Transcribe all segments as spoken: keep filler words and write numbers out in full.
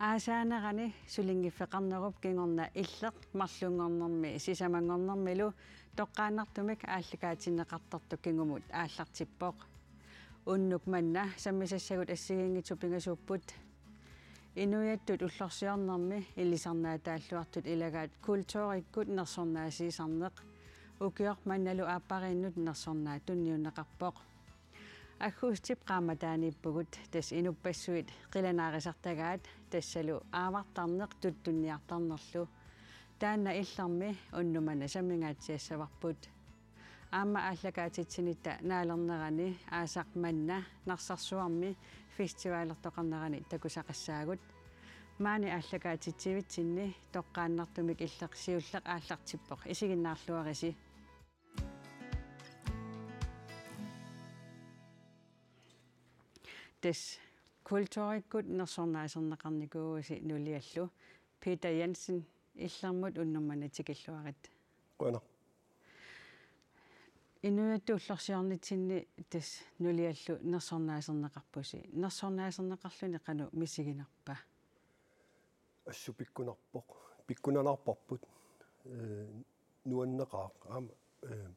Aasaanerani sulinngiffeqarnerup kingorna Illeq marlunngornermi sisamanngornermilu toqqaannartumik aallakaatinneqartartoq kingumut aallartippoq. Unnuk manna sammisassagut assigiinngitsut pingasuupput. Inuiattut ullorsiornermi ilisarnaataalluartut ilagaat kulturikkut nersornaasiisarneq ukioq mannalu aappariinnut nersornaat tunniunneqarpoq. Aggustip qaammataaniippugut, tassa inuppassuit qilanaarisartagaat, tassalu aavartarneq tuttunniartarnerlu. Taanna Illermi unnuk manna sammingaatsiassavarput. Aamma aallakaatitsinitta naalernerani aasaq manna Narsarsuarmi festivalertoqarnerani takusaqassaagut. Maani aallakaatitsivitsinni toqqaannartumik Illeq siulleq aallartippoq, isiginnaarluarisi. Tassa kulturikkut nersornaaserneqarnikuuvusi nuliallu. Peter Jensen, Illermut unnuk manna tikilluarit. Qujanaq. Inuiattut ullorsiornitsinni tassa nuliallu nersornaaserneqarpusi. Nersornaaserneqarluni qanoq misiginarpa? Assut pikkunarpoq. Pikkunanaarparput. Ee, nuanneqaaq. Aamma, ee,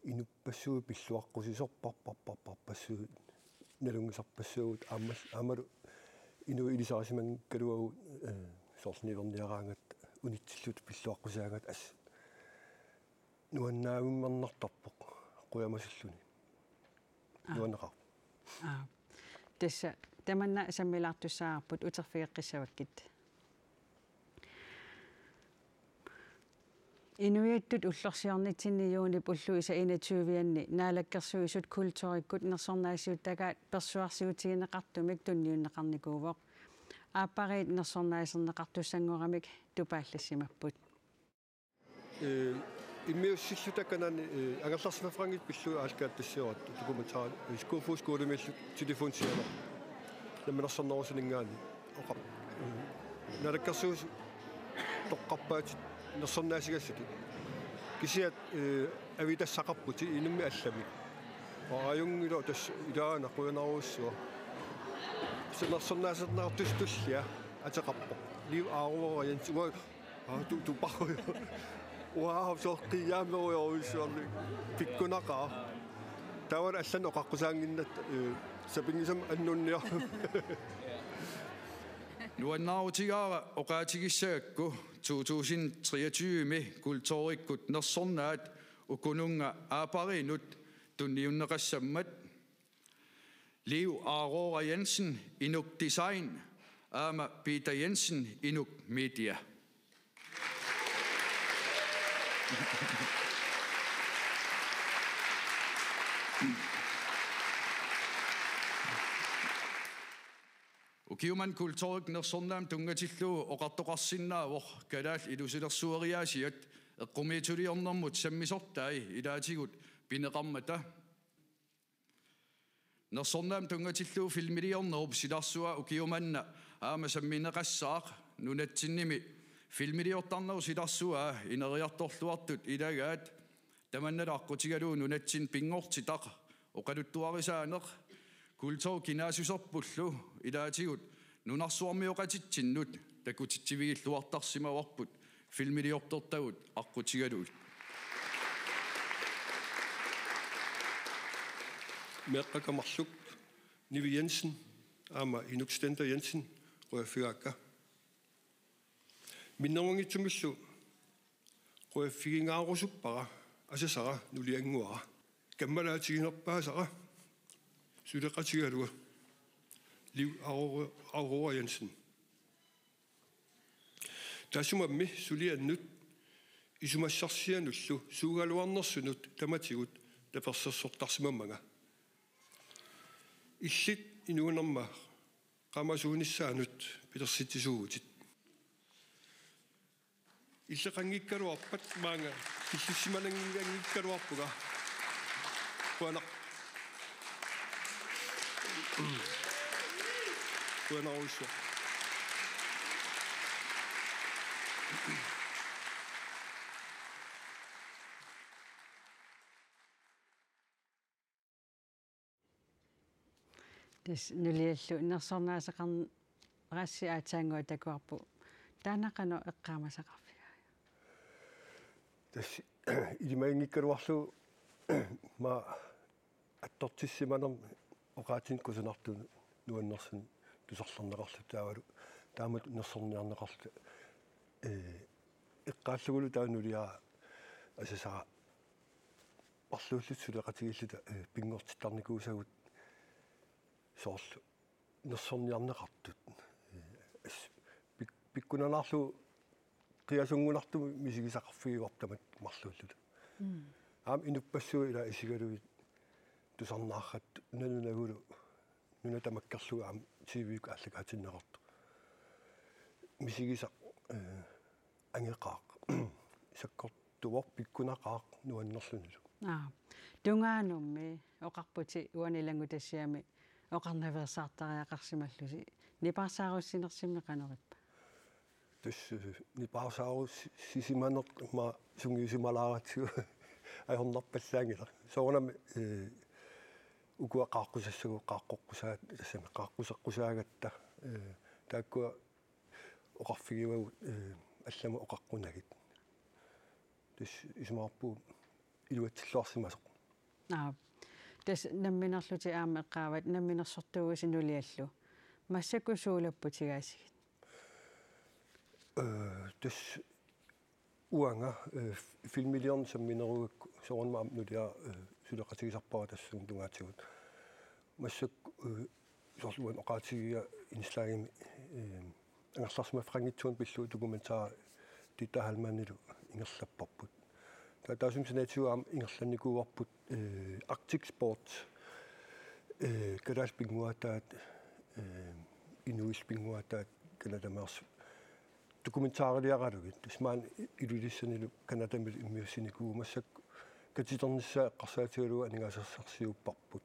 inuppassuit pilluaqqusisorparparparparpassuit nalunngisarpassuugut aamma, aammalu inuit ilisarisimanngikkaluagut, ee, soorlu niuerniaraangat unitsillutik pilluaqqusaangatta assut nuannaavimmarnartarpoq qujamasulluni. Aa. Nuanneqaaq. Aa. Tassa tamanna sammilaartussaavarput, uterfigeqqissavakkit. Inuiattut ullorsiornitsinni juunip ulluisa enogtyve-anni Naalakkersuisut kulturikkut nersornaasiuttagaat persuarsiutigineqartumik tunniunneqarnikuuvoq. Aappariit nersornaaserneqartussanngoramik tupaallassimapput. Ee, immiussilluta kanani, ee, angerlarsimaffiginngitta pillugit aallakaatitassiooratta dokumentar, ee, Kofod Skolemiillu telefonsianeq namminersornerusuninngaanniit oqarpoq. Ee, Naalakkersuisut toqqarpaatit nersornaasigassatit. Kisianni, ee, avitassaqarputit inummik allamik. Ajunngilaq, tassa ilaana qujanarujussuaq. Nersornaaserneqartussat tulliat ateqarpoq. Liv Aurora Jensen. Aa, tu-, tuparuju. Wow, soqqiaammerujorujussuarnik. Pikkunaqaaq. Taava allanut oqaqqusaannginnatta, ee, sapinngisamik annuunniarlugu. Nuannaarutigaara oqaatigissagakku to tusind treogtyve-mi kulturikkut nersornaat ukununnga aappariinnut tunniunneqassammat. Liv Aurora Jensen, Inuk Design, aamma Peter Jensen, Inuk Media. Ukiumani kulturikkut nersornaamik tunngatillugu oqartoqarsinnaavoq kalaallit ilusilersueriaasiat eqqumiitsuliornermut sammisortai ilaatigut pineqarmata. Nersornaamik tunngatillugu filmiliornerup silarsua ukiumanna aamma sammineqassaaq. Nunatsinnimi filmiliortarnerup silarsua ineriartorluartut ilagaat, tamannalu aqqutigalugu nunatsinni pinngortitaq oqaluttuarisaaneq kulturi kinaassuserpullu ilaatigut nunarsuarmioqatitsinnut takutitsivigilluartarsimavarput filmiliortortagut aqqutigalugit. Meeqqakka marluk, Nivi Jensen aamma Inuk Stender Jensen, qujaffigaakka. Minnerunngitsumillu qujaffigingaarusuppara asasara nuliannguara. Kammalaatiginerpaasara suleqatigalugu Liv Aurora, Aurora Jensen. Tassumami suliannut isumassarsianullu suugaluarnersunut tamatigut tapersersortarsimammanga. Illit inuunerma qaamasuunissaanut pilersitsisuuvutit. Illeqanngikkaluarpat maanga killissimananngikkaluarpunga. Qujanaq. Qujanarujussuaq. Tassa nuliallu nersornaaseqarn-, Rassi aatsaannguaq takuarput. Taanna qanoq eqqaamasaqarfigaajuk? Tassa ilimaginngikkaluarlugu ma attortissimanermik oqaatsinut kusanartunut nuannersunik tusarlerneqarluta taavalu taamatut nersorniarneqarluta, ee, eqqaallugulu taava nuliara asasara marluulluta suleqatigiilluta, ee, pinngortittarnikuusagut soorlu nersorniarneqartut. Ee, as-, pik-, pikkunanaarlugu qiasunngunartumik misigisaqarfigivarput tamatta marluulluta. Aamma inuppassuit ila isigalugit tusarnaarrattut nunanut nagulu nuna tamakkerlugu aamma T V-kkut aallakaatinneqartoq. Misigisaq, ee, angeqaaq. Sakkortuvoq, pikkunaqaaq nuannerlunilu. Aa. Tungaanummi oqarputit uani ilanngutassiami oqarnaveersaartariaqarsimallusi. Nipaarsaarussinersimmik qanoq ippa? Tassa, ee, nipaarsaarussisimaneq ma sungiusimalaaratsigu ajornarpallaanngilaq. Soorunami, ee, ukua qaaqqusassagut qaaqqoqqusaat-, tassami qaaqquseqqusaagatta, ee, taakkua oqarfigivagut, ee, allamut oqaqqunagit. Tassa isumaqarpunga iluatsilluarsimasoq. Aap. Tassa namminerlutit aamma eqqaavat namminersortuuisi nuliallu. Massakkut suulapput tigaasigit? Ee, tassa uanga, ee, filmiliorneq samminerugakku soorunami aamma nuliara, ee, suleqatigisarpara tassunga tungaatigut. Massakkut, ee, soorlu uani oqaatigiga indslagimi, ee, angerlarsimaffeqanngitsuuneq pillugu dokumentar Dieter Heilmannilu ingerlapparput. Taava taassuma saniatigut aamma ingerlannikuuarput, ee, Arctic Sports, ee, kalaallit pinnguaataat, ee, inuillu pinnguaataat Canadameersut dokumentariliaralugit. Tassa maani Ilulissanilu Canadamilu immiussinikuuvoq, massakkut katiternissaa eqqarsaatigalugu aningaasarsiorsiuupparput.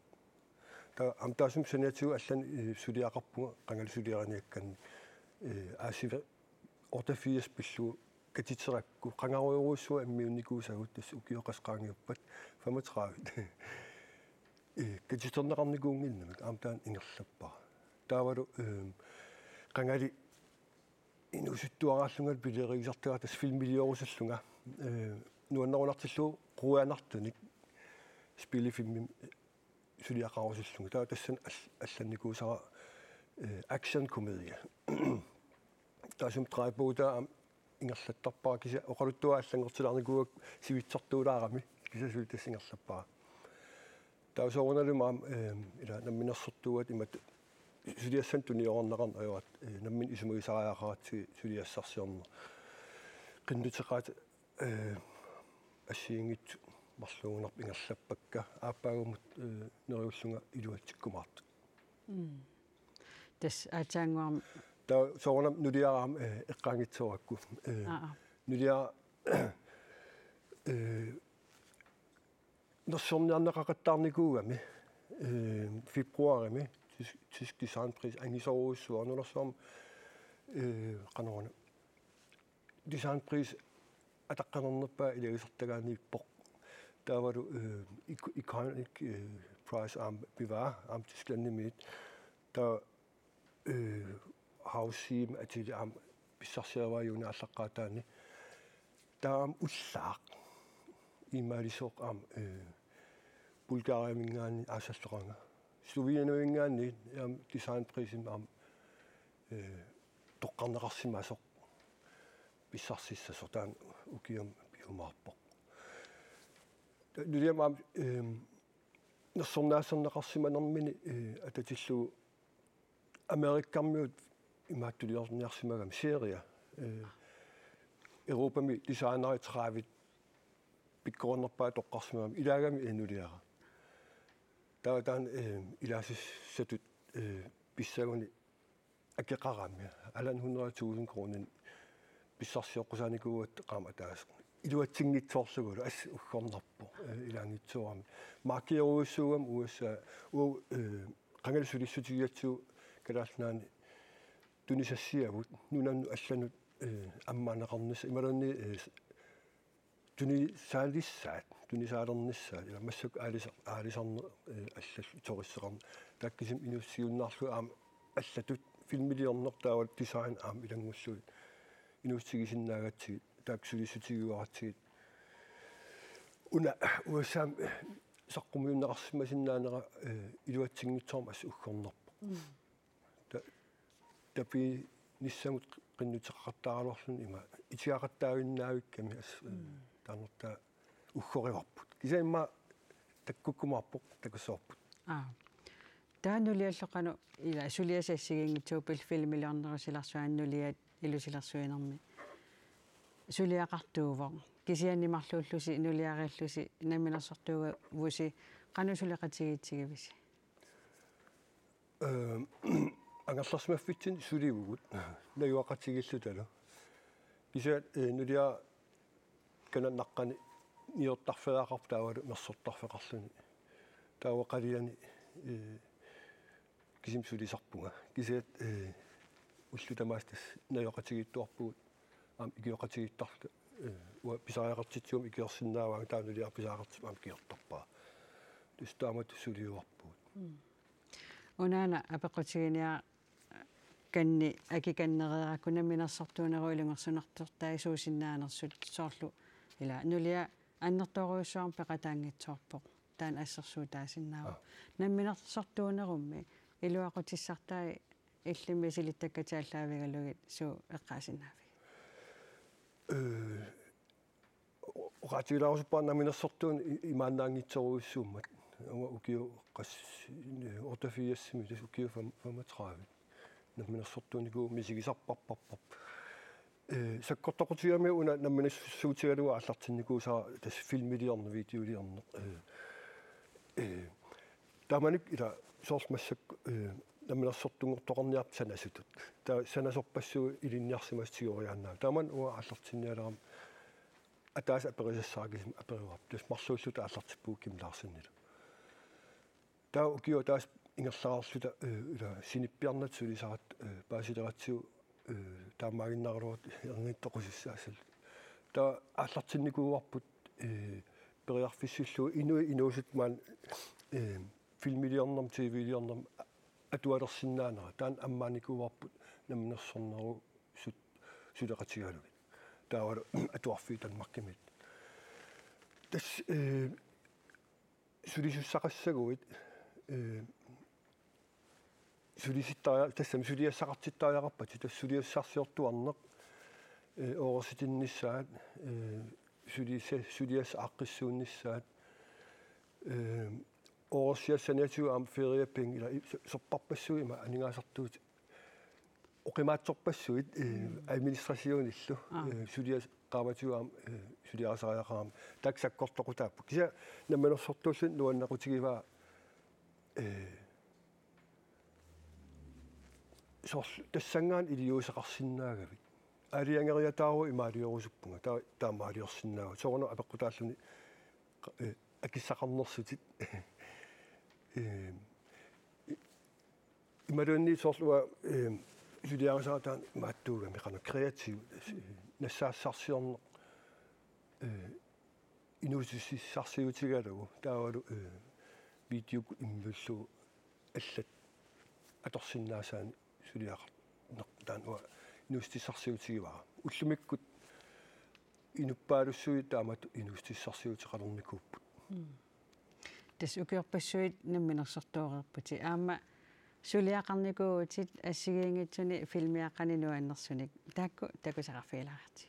Taava aamma taassuma saniatigut allanik, ee, suliaqarpunga qangali suliariniakkanni, ee, A C V otteogfirs pillugu katiterakku qangarujorujussuaq immiunnikuusagut, tassa ukiut qassit qaangiuppat, femogtredive. Ee, katiterneqarnikuunnginnamik aamma taanna ingerlappara. Taavalu, ee, qangali inuusuttuaraallungalu pilerigisartagara tassa filmiliorusullunga, ee, nuannerunartillugu quianartunik spillefilmimik suliaqarusullunga. Taava tassani all-, allannikuusara, ee, actionkomedie. Taassuma Drei Brüder aamma ingerlattarpara, kisianni oqaluttuaq allanngortilaarnikuugakku sivitsortuulaarami, kisianni suli tassa ingerlappara. Taava soorunalumi aamma, ee, ila namminersortuugatta imatut suliassanik tuniorarneqarneq ajoratta, ee, nammineq isumagisariaqaratsigit suliassarsiorneq. Qinnuteqaat, ee, assigiinngitsut marluugunarpoq ingerlappakka, aappaagummut, ee, neriullunga iluatsikkumaartut. Tassa aatsaannguaq. Taava soorunami nuliara aamma, ee, eqqaanngitsoorakku. Ee, Aa, aa. Nuliara, ee, nersorniarneqaqattaarnikuugami, ee, februarimi, tysk, tysk designpris angisoorujussuaq nunarsuarmi, ee, qanoruna. Designpris ataqqanernerpaaq ilagisartagaaniippoq. Taavalu, ee, ico-, iconic, ee, prize aamma pivaa, aamma Tysklandimiit. Taava, ee, House Sieben atilik aamma pissarsiarivaa juuni aallaqqaataani. Taava aamma ullaaq. Imaalisoq aamma, ee, Bulgariaminngaanniit aassalloqarnanga. Sloveniaminngaanniit aamma designprisimik aamma, ee, toqqarneqarsimasoq pissarsissasoq, taanna ukiami piumaarpoq. Ta-, nuliama aamma, ee, nersornaaserneqarsimanermini, ee, atatillugu Amerikkarmiut imaattuliorniarsimagami serie, ee, Europami designerit tredive pikkorinnerpaat toqqarsimagami ilaagami, ee, nuliara. Taava taanna, ee, ilaasissatut, ee, pissaguni akeqarami, halvanden hundrede tusind kroner pissarsioqqusaanikuugatta qaammat ataaseq. Iluatsinngitsoorlugulu, assut uggornarpoq, ee, ilaanngitsoorami. Markerujussuugami U S A, uu, ee, qangali sulissutigigatsigu Kalaallit Nunaanni tunisassiavut, nunanut allanut, ee, ammaanneqarnissaq, imaluunniit, ee, tunisaalissaat, tunisaalernissaat, ila massakkut aalisa-, aalisarneq, ee, allallu itorisseqarneq. Taakku kisimik inuussutissarsiorneqarlugit aamma allatut filmiliorneq taava design aamma ilanngullugit inuussutigisinnaagatsigit, taakku sulissutigiuaratsigit. Una U S A-mi saqqummiunneqarsimasinnaanera, eh, iluatsinngitsoormat assut uggornarpoq. Mm. Ta-, tapinissamut qinnuteqaqattaaraluarluni ima itigaqattaaginnaavikkami as-, mm, taannertaa uggorivarput. Kisianni immaqa takkukkumaarpoq, takussavarput. Aa. Taava nuliallu qanoq ila suliassat assigiinngitsuupput filmiliornerup silarsuani nuliat ilusilersuinermi. Suliaqartuuvoq. Kisianni marluullusi nuliariillusi namminersortuuvusi qanoq suleqatigiitsigivisi? Ehm, angerlarsimaffitsinni sulivugut najugaqatigiillutalu. Kisianni, eh, nuliara kanannaqqani niortarfeqarpoq taavalu mersortarfeqarluni. Taava qaliani, eh, kisimi sulisarpunga. Kisianni, eh, ullut tamaasa tassa najugaqatigiittuarpugut. Aamma ikioqatigiittarluta, eh, uanga pisariaqartitsivimmi ikiorsinnaavaanga, taava nuliara pisariaqartitsivimmi aamma ikiortarpara. Tassa taamatut suliuarpugut. Mm. Unaana apeqqutiginiakanni akikannereerakku namminersortuunerup ilungersunartortaasuusinnaanersut soorlu ila nulia annertoorujussuarmik peqataanngitsoorpoq. Taanna assersuutaasinnaavoq. Aa. Namminersortuunerummi iluaqutissartai illimmi misilittakkatillaavigalugit suut eqqaasinnaavigit? Eh, o-, oqaatigilaarusuppara namminersortuuneq i-, imaannaanngitsorujussuummat. Uanga ukiut qas-, otteogfirsimi tassa ukiut fem-, femogtredive. Namminersortuunikuuvoq misigisarparparparput. Eh, sakkortoqutigigamikku una namminersortuutigalugu aallartinnikuusara tassa filmiliorneq, videoliorneq. Eh, eh, taamanikkut ila soorlu massakkut, eh, namminersortunngortoqarniartut sanasutut. Taava sanasorpassuit ilinniarsimasut tigoriaannarput. Taamani uanga aallartinnialerama ataaseq aperisassara kisimi aperivarput. Tassa marluulluta aallartippugut Kim Larsenilu. Taava ukiut ataaseq ingerlareerluta, eh, ila sinippiarnata sulisarat, eh, paasileratsigu, eh, taamaaginnaraluartut erniit toqusussaassalluta. Taava aallartinnikuuarput, eh, periarfissillugu inuit inuusuttut maani, eh, filmiliornermi, T V-liornermi atualersinnaanera. Taanna ammaanikuuarput namminersornerusut suleqatigalugit. Taavalu atuarfiit Danmarkimiittut. Tassa, eh, sulisussaqassaguit, eh, sulisittaria-, tassami suliassaqartittariaqarpatit, tassa suliassarsiortuarneq, eh, oorsitinnissaat, eh, sulisa-, suliassat aaqqissuunnissaat, eh, oorsiassaniatigut aamma feriepenge ila i-, so-, sorpassuit ima aningaasartuutit oqimaatsorpassuit, eh, mm, administrationillu, aa, eh, suliassat qaamatigut aamma, eh, suliarisariaqarami. Taakku sakkortoqutaapput. Kisianni namminersortuulluni nuannaqutigivaa, eh, soorlu tassanngaanniit iliuuseqarsinnaagavit. Aalajangeriataaruit imaaliorusuppunga. Taa-, taamaaliorsinnaavat. Soorunami apeqqutaalluni, eh, akissaqarnersutit. Eh, i-, imaluunniit soorlu uanga, eh, suliarisara taanna imaattuugami qanoq kreativ, eh, nassaassarsiorneq, eh, inuussutissarsiutigalugu taavalu, eh, videokkut immiullugu allat atorsinnaasaannik suliaqarneq taanna uanga inuussutissarsiutigivara. Ullumikkut inuppaalussuit taamatut inuussutissarsiuteqalernikuupput. Mm. Tassa ukiorpassuit namminersortooreerputit. Aamma suliaqarnikuuvutit assigiinngitsuni filmiaqqani nuannersunik. Taakku takusaqarfigilaaritsi.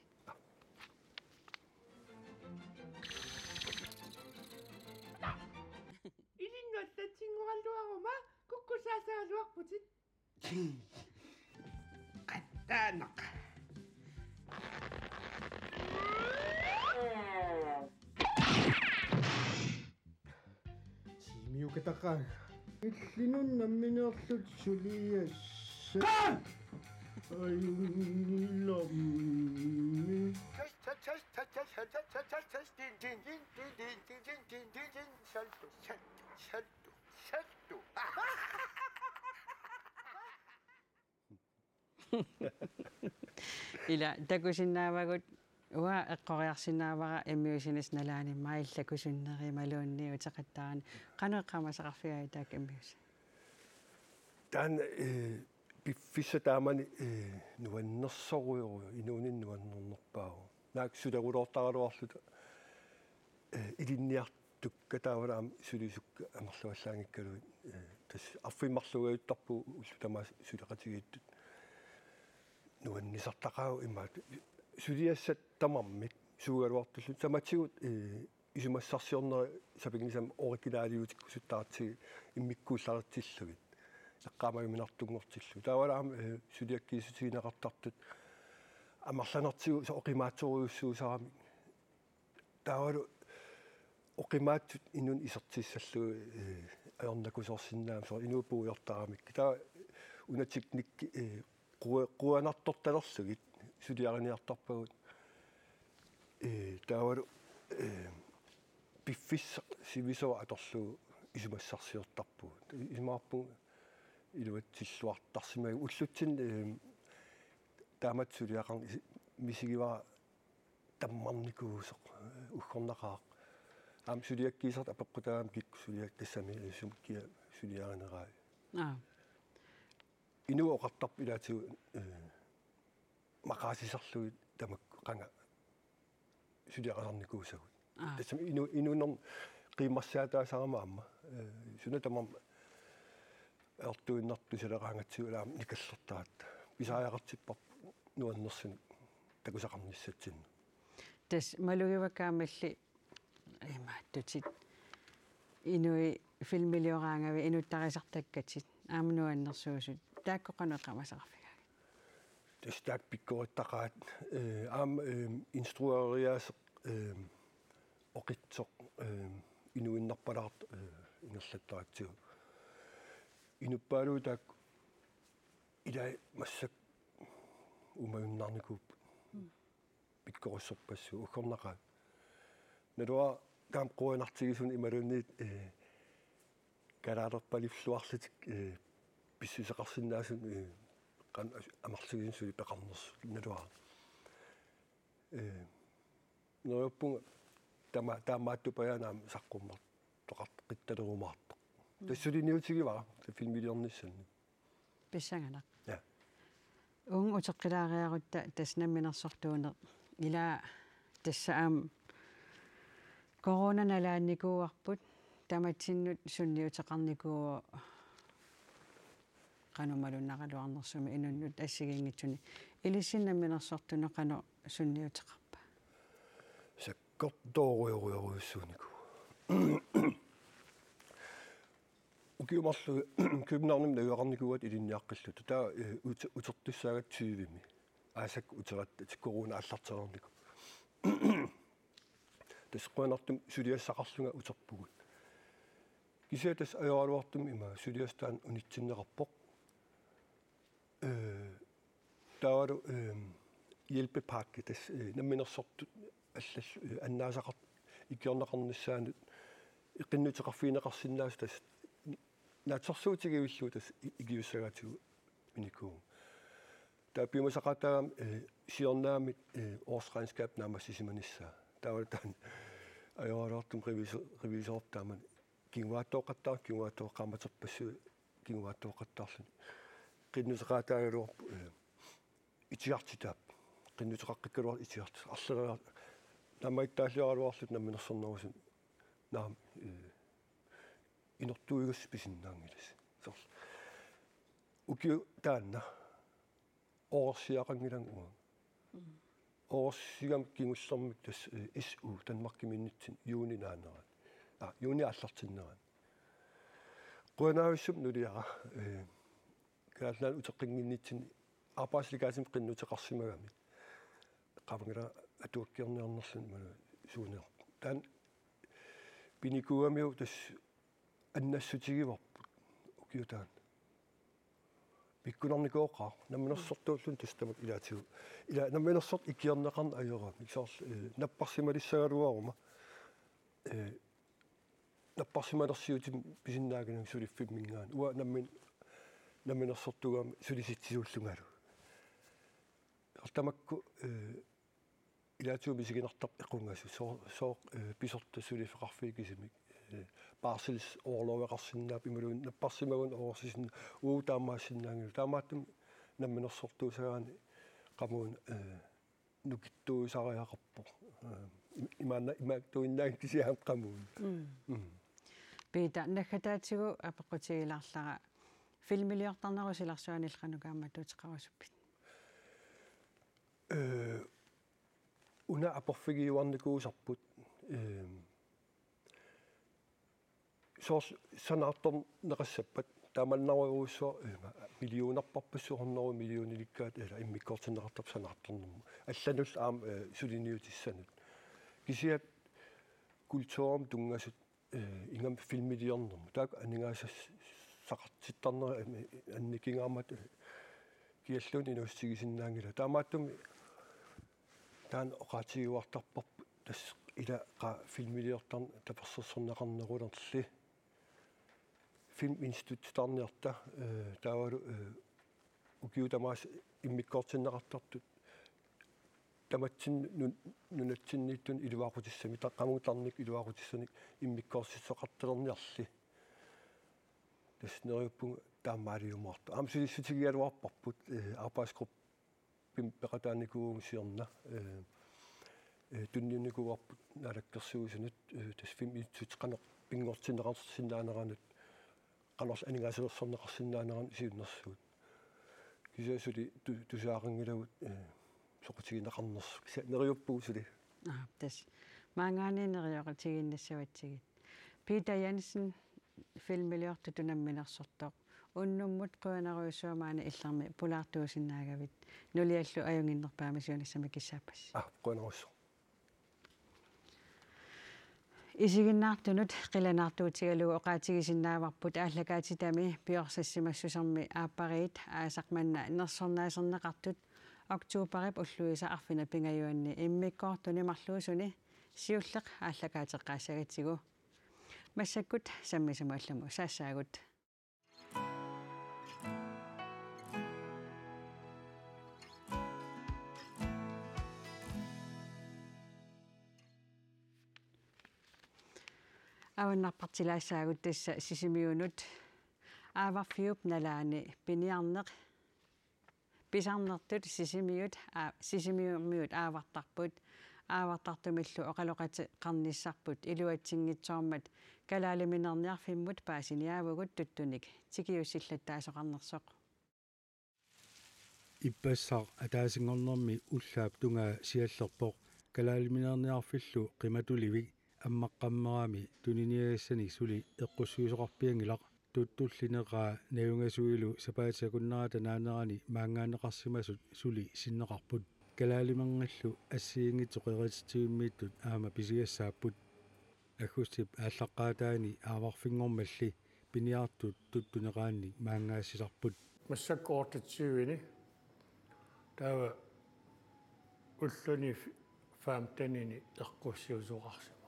Ilinnut allatsinngoralluaruma kukkussaasagaluarputit. Qataaneq. Siimiukataqaanga. Illinut nammineerlutit suliassat. Qaa! Ajunngilami. Test, test, test. Saltu, saltu. Ila takusinnaavagut uanga eqqoriarsinnaavara immiussineq nalaani maajillat kusunneri imaluunniit uteqattaarani. Qanoq eqqaamasaqarfigaajuk taakku immiussat? Taanna, eh, Piffissaq taamani, eh, nuannersorujorujoq, inuuninni nuannernerpaavoq. Naak suleruloortaraluarluta, eh, ilinniartukka taavalu aamma sulisukka amerlavallaanngikkaluit, eh, tassa arfineq-marluugajuttarpugut ullut tamaasa suleqatigiittut. Nuannisartaqaaq imaattoq suliassat tamarmik suugaluartullu tamatigut, eh, isumassarsiornerit sapinngisamik originaliutikkusuttaratsigit immikkuullaritillugit. Eqqaamajuminartunngortillugu. Taavalu aamma, eh, suliakkiissutigineqartartut amerlanertigut soorlu oqimaatsorujussuusaramik. Taavalu oqimaatsut inunnut isertissallugu, eh, ajornakusoorsinnaammat soorlu inuup puigortaramik. Taava una teknikki, eh, qua-, qujanartortalerlugit suliariniartarpagut. Ee, taavalu, ee, piffissaq sivisuumik atorlugu isumassarsiortarpugut. Isumaqarpunga iluatsilluartarsimagiga ullutsinni, ee, taamatut suliaqarneq isi-, misigivara tammarnikuusoq, ee, uggornaqaaq. Aamma suliakkiisartut apeqqutaammat kikkut suliat tassami, ee, sumut kia suliarinerai. Aa. Inuit oqartarput ilaatigut, ee, maqaasisarlugit tamakku qanga suliaqasarnikuusagut. Aa. Tassami inu-, inuunermi qiimmarsaataasarama aamma, ee, suna tamarmi ajortuinnartut tusaleqaangatsigu ilaa aamma nikallertaratta. Pisariaqartipparput nuannersunik takusaqarnissatsinnut. Tassa malugivakka aammalli imaattutit inuit filmilioraangavit inuttarisartakkatit aamma nuannersuusut taakku qanoq eqqaamasaqarfigaagit? Tassa taakku pikkorittaqaat, ee, aamma, ee, instrueriaaseq, ee, oqitsoq, ee, inuinnarpalaartoq, ee, ingerlattaratsigu. Inuppaaluit taakku ilai massakkut uumajunnaarnikuupput. Mm. Pikkorissorpassuit uggornaqaat. Naluara taama qujanartigisumik imaluunniit, ee, kalaalerpalilluarlutik, ee, pissuseqarsinnaasut, ee, qanoq as-, amerlasuunik suli peqarnersut naluara. Ee, neriuppunga tama-, taamaattupajaannaat saqqummertoqartoqqittalerumaartoq. Mm. Tassa suliniutigivara, tassa filmiliornissannik. Pissanganaq. Ja. Uunga uteqqilaariarutta tassa namminersortuuneq. Ilaa tassa aamma corona nalaannikuuarput tamatsinnut sunniuteqarnikuuvoq qanoq malunnaraluarnersumik inunnut assigiinngitsunik. Ilissinnut namminersortunut qanoq sunniuteqarpa? Sakkortoorujorujorujussuunikuuvoq. Ukiut marluk Københavnimi najugaqarnikuugatta ilinniaqqilluta. Taava, eh, ut-, utertussaagatta tyvemi. Aasakkut uteratta, tassa corona aallartereernikuuvoq. Tassa qujanartumik suliassaqarlunga uterpugut. Kisianni tassa ajoraluartumik ima suliassaq taanna unitsinneqarpoq. Ee, taavalu, ee, hjælpepakke tassa, ee, namminersortut allallu, ee, annaasaqartut ikiorneqarnissaannut qinnuteqarfigineqarsinnaasut tassa naatsorsuutigivillugu tassa i-, ikiussagaatigut minikuuvoq. Taava piumasaqaataagami, ee, siornaammik, ee, årsregnskab naammassisimanissaa. Taavalu taanna ajoraluartumik reviso-, revisorip taamani kinguaattooqattaarluni, kinguaattooqqaamaterpassuit kinguaattooqattaarluni. Qinnuteqaataagaluarpoq, ee, itigartitaapput. Qinnuteqaqqikkaluartoq itigartitaq. Arlaleriar-, naammagittaalliaraluarluta namminersornerusunik naamik, ee, inortuuigassaq pisinnaanngilassi. Soorlu. Ukiup taanna. Oorsiaqanngilanga uanga. Mm. Oorsigami kingullermik tassa, eh, S U Danmarkimiinnitsinni juuni naanerani. Ah, juuni aallartinnerani. Qujanarujussuaq nuliara, eh, Kalaallit Nunaanni uteqqinnginnitsinni arbejdslegatimi qinnuteqarsimagami. Qavanngilaq atuakkiorniarnerluni malu suuneq. Taanna pinikuugamiuk tassa annassutigivarput ukiup taanna. Pikkunarnikooqaaq, namminersortuulluni tassa tamakku ilaatigut. Ila namminersortut ikiorneqarneq ajoramik. Soorlu, eh, napparsimalissagaluaruma. Eh, napparsimalersiutit pisinnaanngilagut suliffimminngaanniit. Uanga nammin-, namminersortuugami sulisitsisuullungalu. Tamakku, eh, ilaatigut misiginartarput equngasut, soo-, sooq, eh, pisortat suliffeqarfiit kisimik, eh, Barsils-orloveqarsinnaapput imaluunniit napparsimagunik oqorsisinnaavoq, uu, taamaassinnaanngilaq. Taamaattumik namminersortuusagaanni qamuuna, eh, nukittuusariaqarpoq. Eh, im-, imaanna imaattuinnaanngilaq kisianni qamuuna. Mm. Mm. Piita, naggataatigut apeqqutigilaarlara: Filmiliortarnerup silarsuanillu qanoq kaammattuuteqarusuppit? Eh, una aporfigiuarnikuusarput, eh, soorlu sanaartorneqassappat taamannarujussuaq, eh, millionerparput, hundrede millionilikkaat, ila immikkoortinneqartarput sanaartornermut. Allanullu aamma, eh, suliniutissanut. Kisianni kulturimut tunngasut, eh, ingammik filmiliornermut. Taakku aningaasaqartittarnerat, eh, annikingaarmat, eh, kialluunniit inuussutigisinnaanngilaq. Taamaattumik taanna oqaatigiuartarparput, tassa ila qaa filmiliortarneq tapersersorneqarnerulerli. Filminstituttarniarta, eh, taavalu, eh, ukiut tamaasa immikkoortinneqartartut tamatsinnut nun-, nunatsinniittut iluaqutissamik, ta-, qamuuna tarnikkut iluaqutissanik immikkoortissoqartalerniarli. Tassa neriuppunga taamaaliumaartoq. Aamma sulissutigigaluarparput, eh, arbejdsgruppimi peqataanikuuvugut siorna, eh, eh, tunniunnikuuarput Naalakkersuisunut, eh, tassa filmit qanoq pinngortinneqarsinnaaneranut, qanorlu aningaasalersorneqarsinnaaneranut siunnersuut. Kisianni suli tu-, tusagaqanngilagut, eh, soqutigineqarnersoq. Kisianni neriuppugut suli. Aa, tassa. Maanngaanniit nerioqatigiinnassavatsigut. Peter Jensen, filmiliortutut namminersortoq. Unnummut qujanarujussuaq maani illermi pulaartuusinnaagavit. Nuliallu ajunnginnerpaamik siunissami kissaappassi. Aa, qujanarujussuaq. Isiginnaartunut qilanaartuutigalugu oqaatigisinnaavarput aallakaatitami piorsassimassusermi aappariit aasaq manna nersornaaserneqartut oktoberip ulluisa arfineq-pingajuanni immikkoortuni marluusuni siulleq aallakaateqqaassagatsigu. Massakkut sammisamut allamut saassaagut. Avannarpartilaassaagut tassa Sisimiunut. Aavarfiup nalaani piniarneq pisarnertut Sisimiut aa-, Sisimiormiut aavartarput. Aavartartumillu oqaloqateqarnissarput iluatsinngitsoormat kalaaliminerniarfimmut paasiniaavugut tuttunik tikiussillattaasoqarnersoq. Ippassaq ataasinngornermi ullaap tungaa siallerpoq. Kalaaliminerniarfillu qimatulivik ammaqqammerami tuniniagassanik suli eqqussuisoqarpianngilaq. Tuttulli neqaa najungasuilu sapaatip akunnerata naanerani maanngaanneqarsimasut suli sinneqarput. Kalaalimerngillu assigiinngitsut qerititsivimmiittut aamma pisigassaapput. Aggustip aallaqqaataani aavarfinngormalli piniartut tuttuneqaannik maanngaassisarput. Massakkut otteogtyveni, taava ulluni femtenini eqqussiusoqarsimavoq.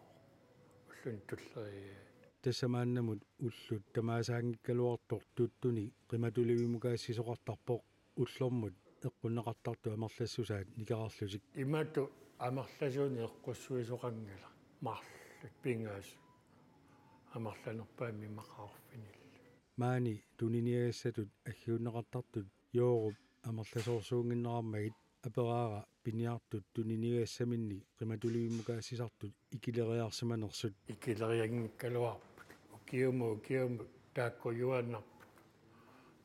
Ulluni tulleriiaani. Tassa maannamut ullut tamaasaanngikkaluartoq tuttuni qimatulivimukaassisoqartarpoq, ullormut eqqunneqartartut amerlassusaat nikerarlutik. Imatut amerlasuunik eqqussuisoqanngilaq, marluk pingasut amerlanerpaamik imaqarfinillu. Maani tuniniagassatut aggiunneqartartut Joorup amerlasoorsuunnginnerarmagit aperaara piniartut tuniniagassaminnik qimatulivimukaassisartut ikileriarsimanersut. Ikilerianngikkaluarput. Ukiumut, ukiumut taakkujuaannarput.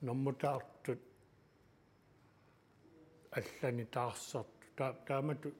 Normutaartut allani taarsertut. Ta-, taamatut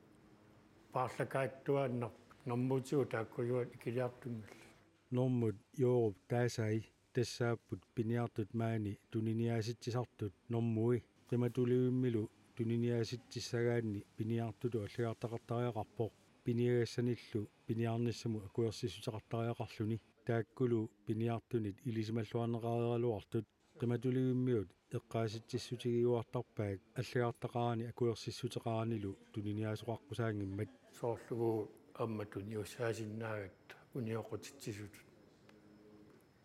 paarlakaattuaannarput. Normutigut taakkujuaat ikiliartunngillat. Normut Joorup taasai tassaapput piniartut maani tuniniaasitsisartut normui. Qimatulivimmilu tuniniaasitsissagaanni piniartutut allagartaqartariaqarpoq, piniagassanillu piniarnissamut akuersissuteqartariaqarluni. Taakkulu piniartunit ilisimalluarneqareeraluartut. Qimatulivimmiut eqqaasitsissutigiuartarpaat allagartaqarani akuersissuteqaranilu tuniniaasoqaqqusaanngimmat. Soorlugu aamma tuniussaasinnaagatta unioqqutitsisutut.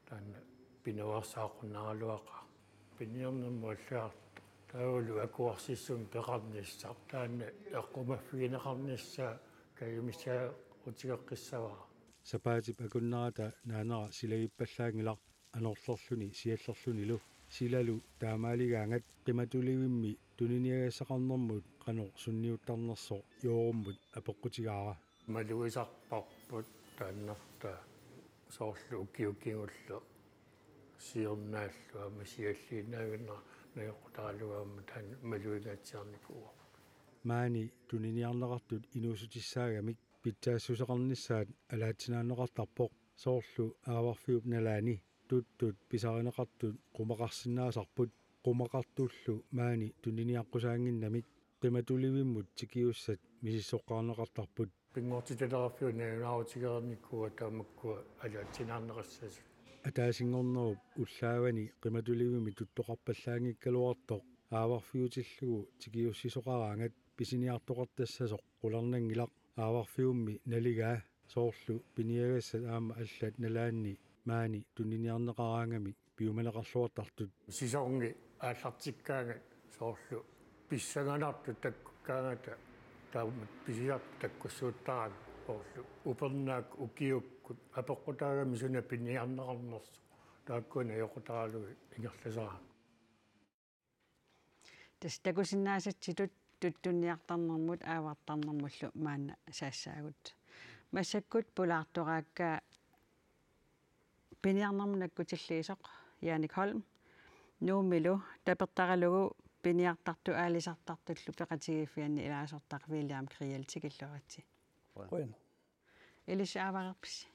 Taanna pinaveersaaqqunnaraluaqaaq. Piniarnermut allagartaq. Taavalu akuersissummik peqarnissaq. Taanna eqqumaffigineqarnissaa kajumissaarutigeqqissavara. Sapaatip akunnerata naanera silagippallaanngilaq anorlerluni siallerlunilu. Silalu taamaaligaangat qimatulivimmi tuniniagassaqarnermut qanoq sunniuttarnersoq Joorummut apeqqutigaara. Malugisarparput taannartaa soorlu ukiukingullu siornaallu aamma sialliinnaavimmi najoqqutaralugu aamma taanna malugingaatsiarnikuuarput. Maani tuniniarneqartut inuussutissaagamik pitsaassuseqarnissaat alaatsinaanneqartarpoq, soorlu aavarfiup nalaani tuttut pisarineqartut qumaqarsinnaasarput, qumaqartullu maani tuniniaqqusaannginnamik qimatulivimmut tikiussat misissoqqaarneqartarput. Pinngortitalerarfiup nalunaarutigereernikuuara taamakkua alaatsinaarneqassasut. Ataasinngornerup ullaavani qimatulivimmi tuttoqarpallaanngikkaluartoq aavarfiutillugu tikiussisoqaraangat pisiniartoqartassasoq qularnanngilaq. Aavarfiummi naligaa soorlu piniagassat aamma allat nalaanni maani tuniniarneqaraangamik piumaneqarluartartut. Sæsoni aallartikkaangat soorlu pissanganartut takkukkaangata taama pisisartut takkussuuttaramik soorlu upernaaq ukiukkut apeqqutaagami suna piniarneqarnersoq taakkua najoqqutaralugu ingerlasarami. Tassa takusinnaasatsitut tuttunniartarnermut aavartarnermullu maanna saassaagut. Massakkut pulaartoraakka piniarnermut nakkutilliisoq Jannik Holm Nuummilu tapertaralugu piniartartut aalisartartullu peqatigiiffianni ilaasortaq William Kriel, tikilluaritsi. Qujan. Ilissi aavareerpisi?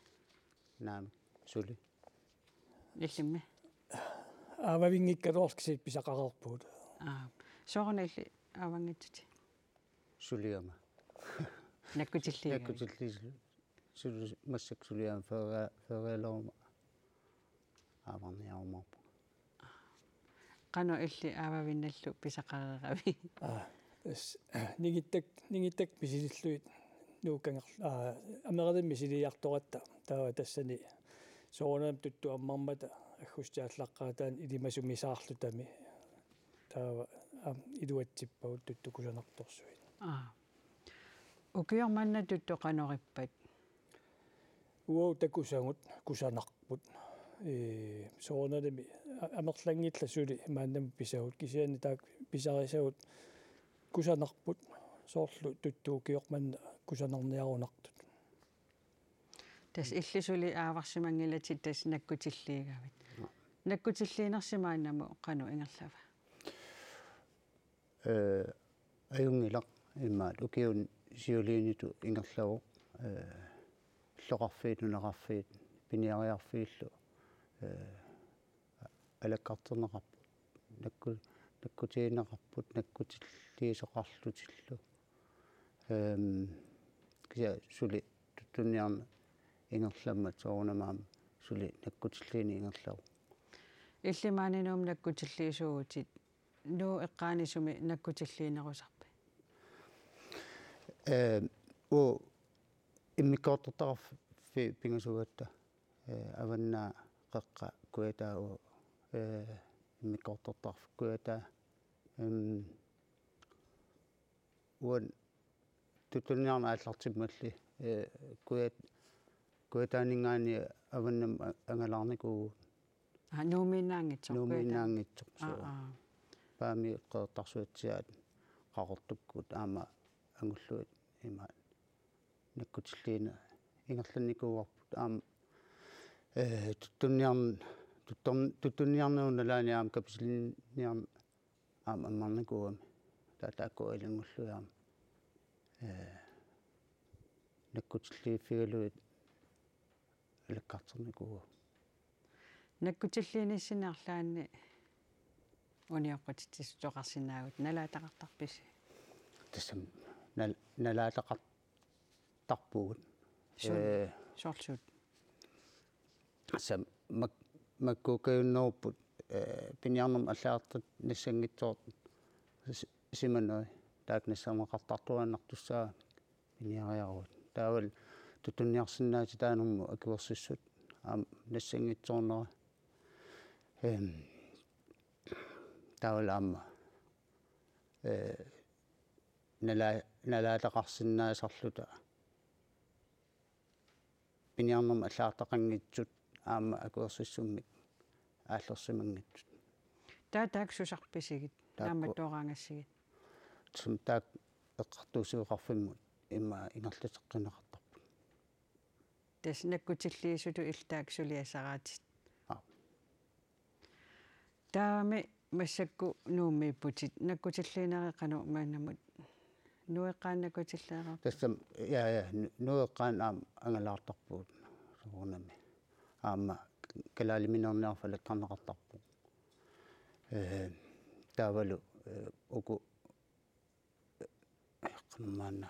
Naamik, suli. Illimmi? Aavavinngikkaluarlusi pisaqareerpugut. Aa. Sooruna illit aavanngitsut? Suliama. Nakkutilliiga. Nakkutilliisu. Suli massakkut suliama ferialeruma aavarniarumaarpunga. Qanoq illit aavavinnallu pisaqareeraviuk? Aa, tassa, ningittak-, ningittakkat misilillugit Nuukkangerl-, aa, Ameralimi misiliartoratta taava tassani soorunami tuttut ammarmata aggustiallaqqaataani ilimasumisaarlutami taava, aam, iluatsippagut tuttut kusanartorsuit. Aa. Ukioq manna tuttut qanoq ippat? Uagut takusagut kusanarput. Ee, soorunalimi a-, amerlanngillat suli maannamut pisagut, kisianni taakku pisarisagut kusanarput, soorlu tuttut ukioq manna kusanarniarunartut. Tassa illit suli aavarsimanngilatit tassa nakkutilliigavit. Nakkutilliinersi maannamut qanoq ingerlava? Ee, ajunngilaq, imaat ukiuni siuliinitut ingerlavoq, ee, illoqarfiit, nunaqarfiit, piniariarfiillu, ee, alakkarterneqarput, nakku-, nakkutigineqarput, nakkutilliisoqarlutillu. Ehm, kisianni suli tuttunniarneq ingerlammat soorunami aamma suli nakkutilliineq ingerlavoq. Illit maani Nuummut nakkutilliisuuvutit, Nuup eqqaani sumi nakkutilliinerusarpit? Ee, uagut immikkoortortaqarfiit pingasuugatta, ee, Avannaata, Qeqqata, Kujataa, uagut, ee, immikkoortortaqarfik Kujataa. Em, uani tuttunniarneq aallartimmalli, ee, Kujat-, Kujataaninngaanniit Avannamut a-, angalaarnikuuvugut. Aa, Nuummiinnaanngitsoq, Kujataa. Nuummiinnaanngitsoq, aa, suu. Aa. Paamiut Qeqertarsuatsiaat Qaqortukkut aamma angullugit imaat nakkutilliineq ingerlannikuuarput aamma, ee, tuttunniarn-, tuttorn-, tuttunniarnerup nalaani aamma kapisilinniarneq aamma ammarnikuugami. Taava taakku ilanngullugu aamma, ee, nakkutilliiffigalugit alakkarternikuuagut. Nakkutilliinissinni arlaanni unioqqutitsissutoqarsinnaavutit, nalaataqartarpisi? Tassami nal-, nalaataqartarpugut. Suut? Ee, soorlu suut? Tassa mak-, makkuukkajunnerupput, ee, piniarnermut allagartaq nassanngitsoq s-, Simanui, taakku nassaneqartartuaannartussaagami piniariaruit. Taavalu tuttunniarsinnaatitaanermut akuersissut aamma nassanngitsoornera. Ehm, taavalu aamma, ee, nala-, nalaataqarsinnaasarluta piniarnermik allagartaqanngitsut aamma akuersissummik aallersimanngitsut. Taava taakku susarpisigit, taakku naammattooraangassigit? Sumi taakku eqqartuussiveqarfimmut immaqa ingerlateqqinneqartarput. Tassa nakkutilliisutut illit taakku suliassaraatit. Aap. Taavami massakkut Nuummiipputit, nakkutilliinerit qanoq maannamut? Nueqqaanni nakkutilliinerit? Tassa, ja, ja, nu-, Nueqqaanni aamma angalaartarpugut soorunami. Aamma kalaaliminerniarfalakkarneqartarpoq. Ee, taavalu, ee, uku Qanormaanna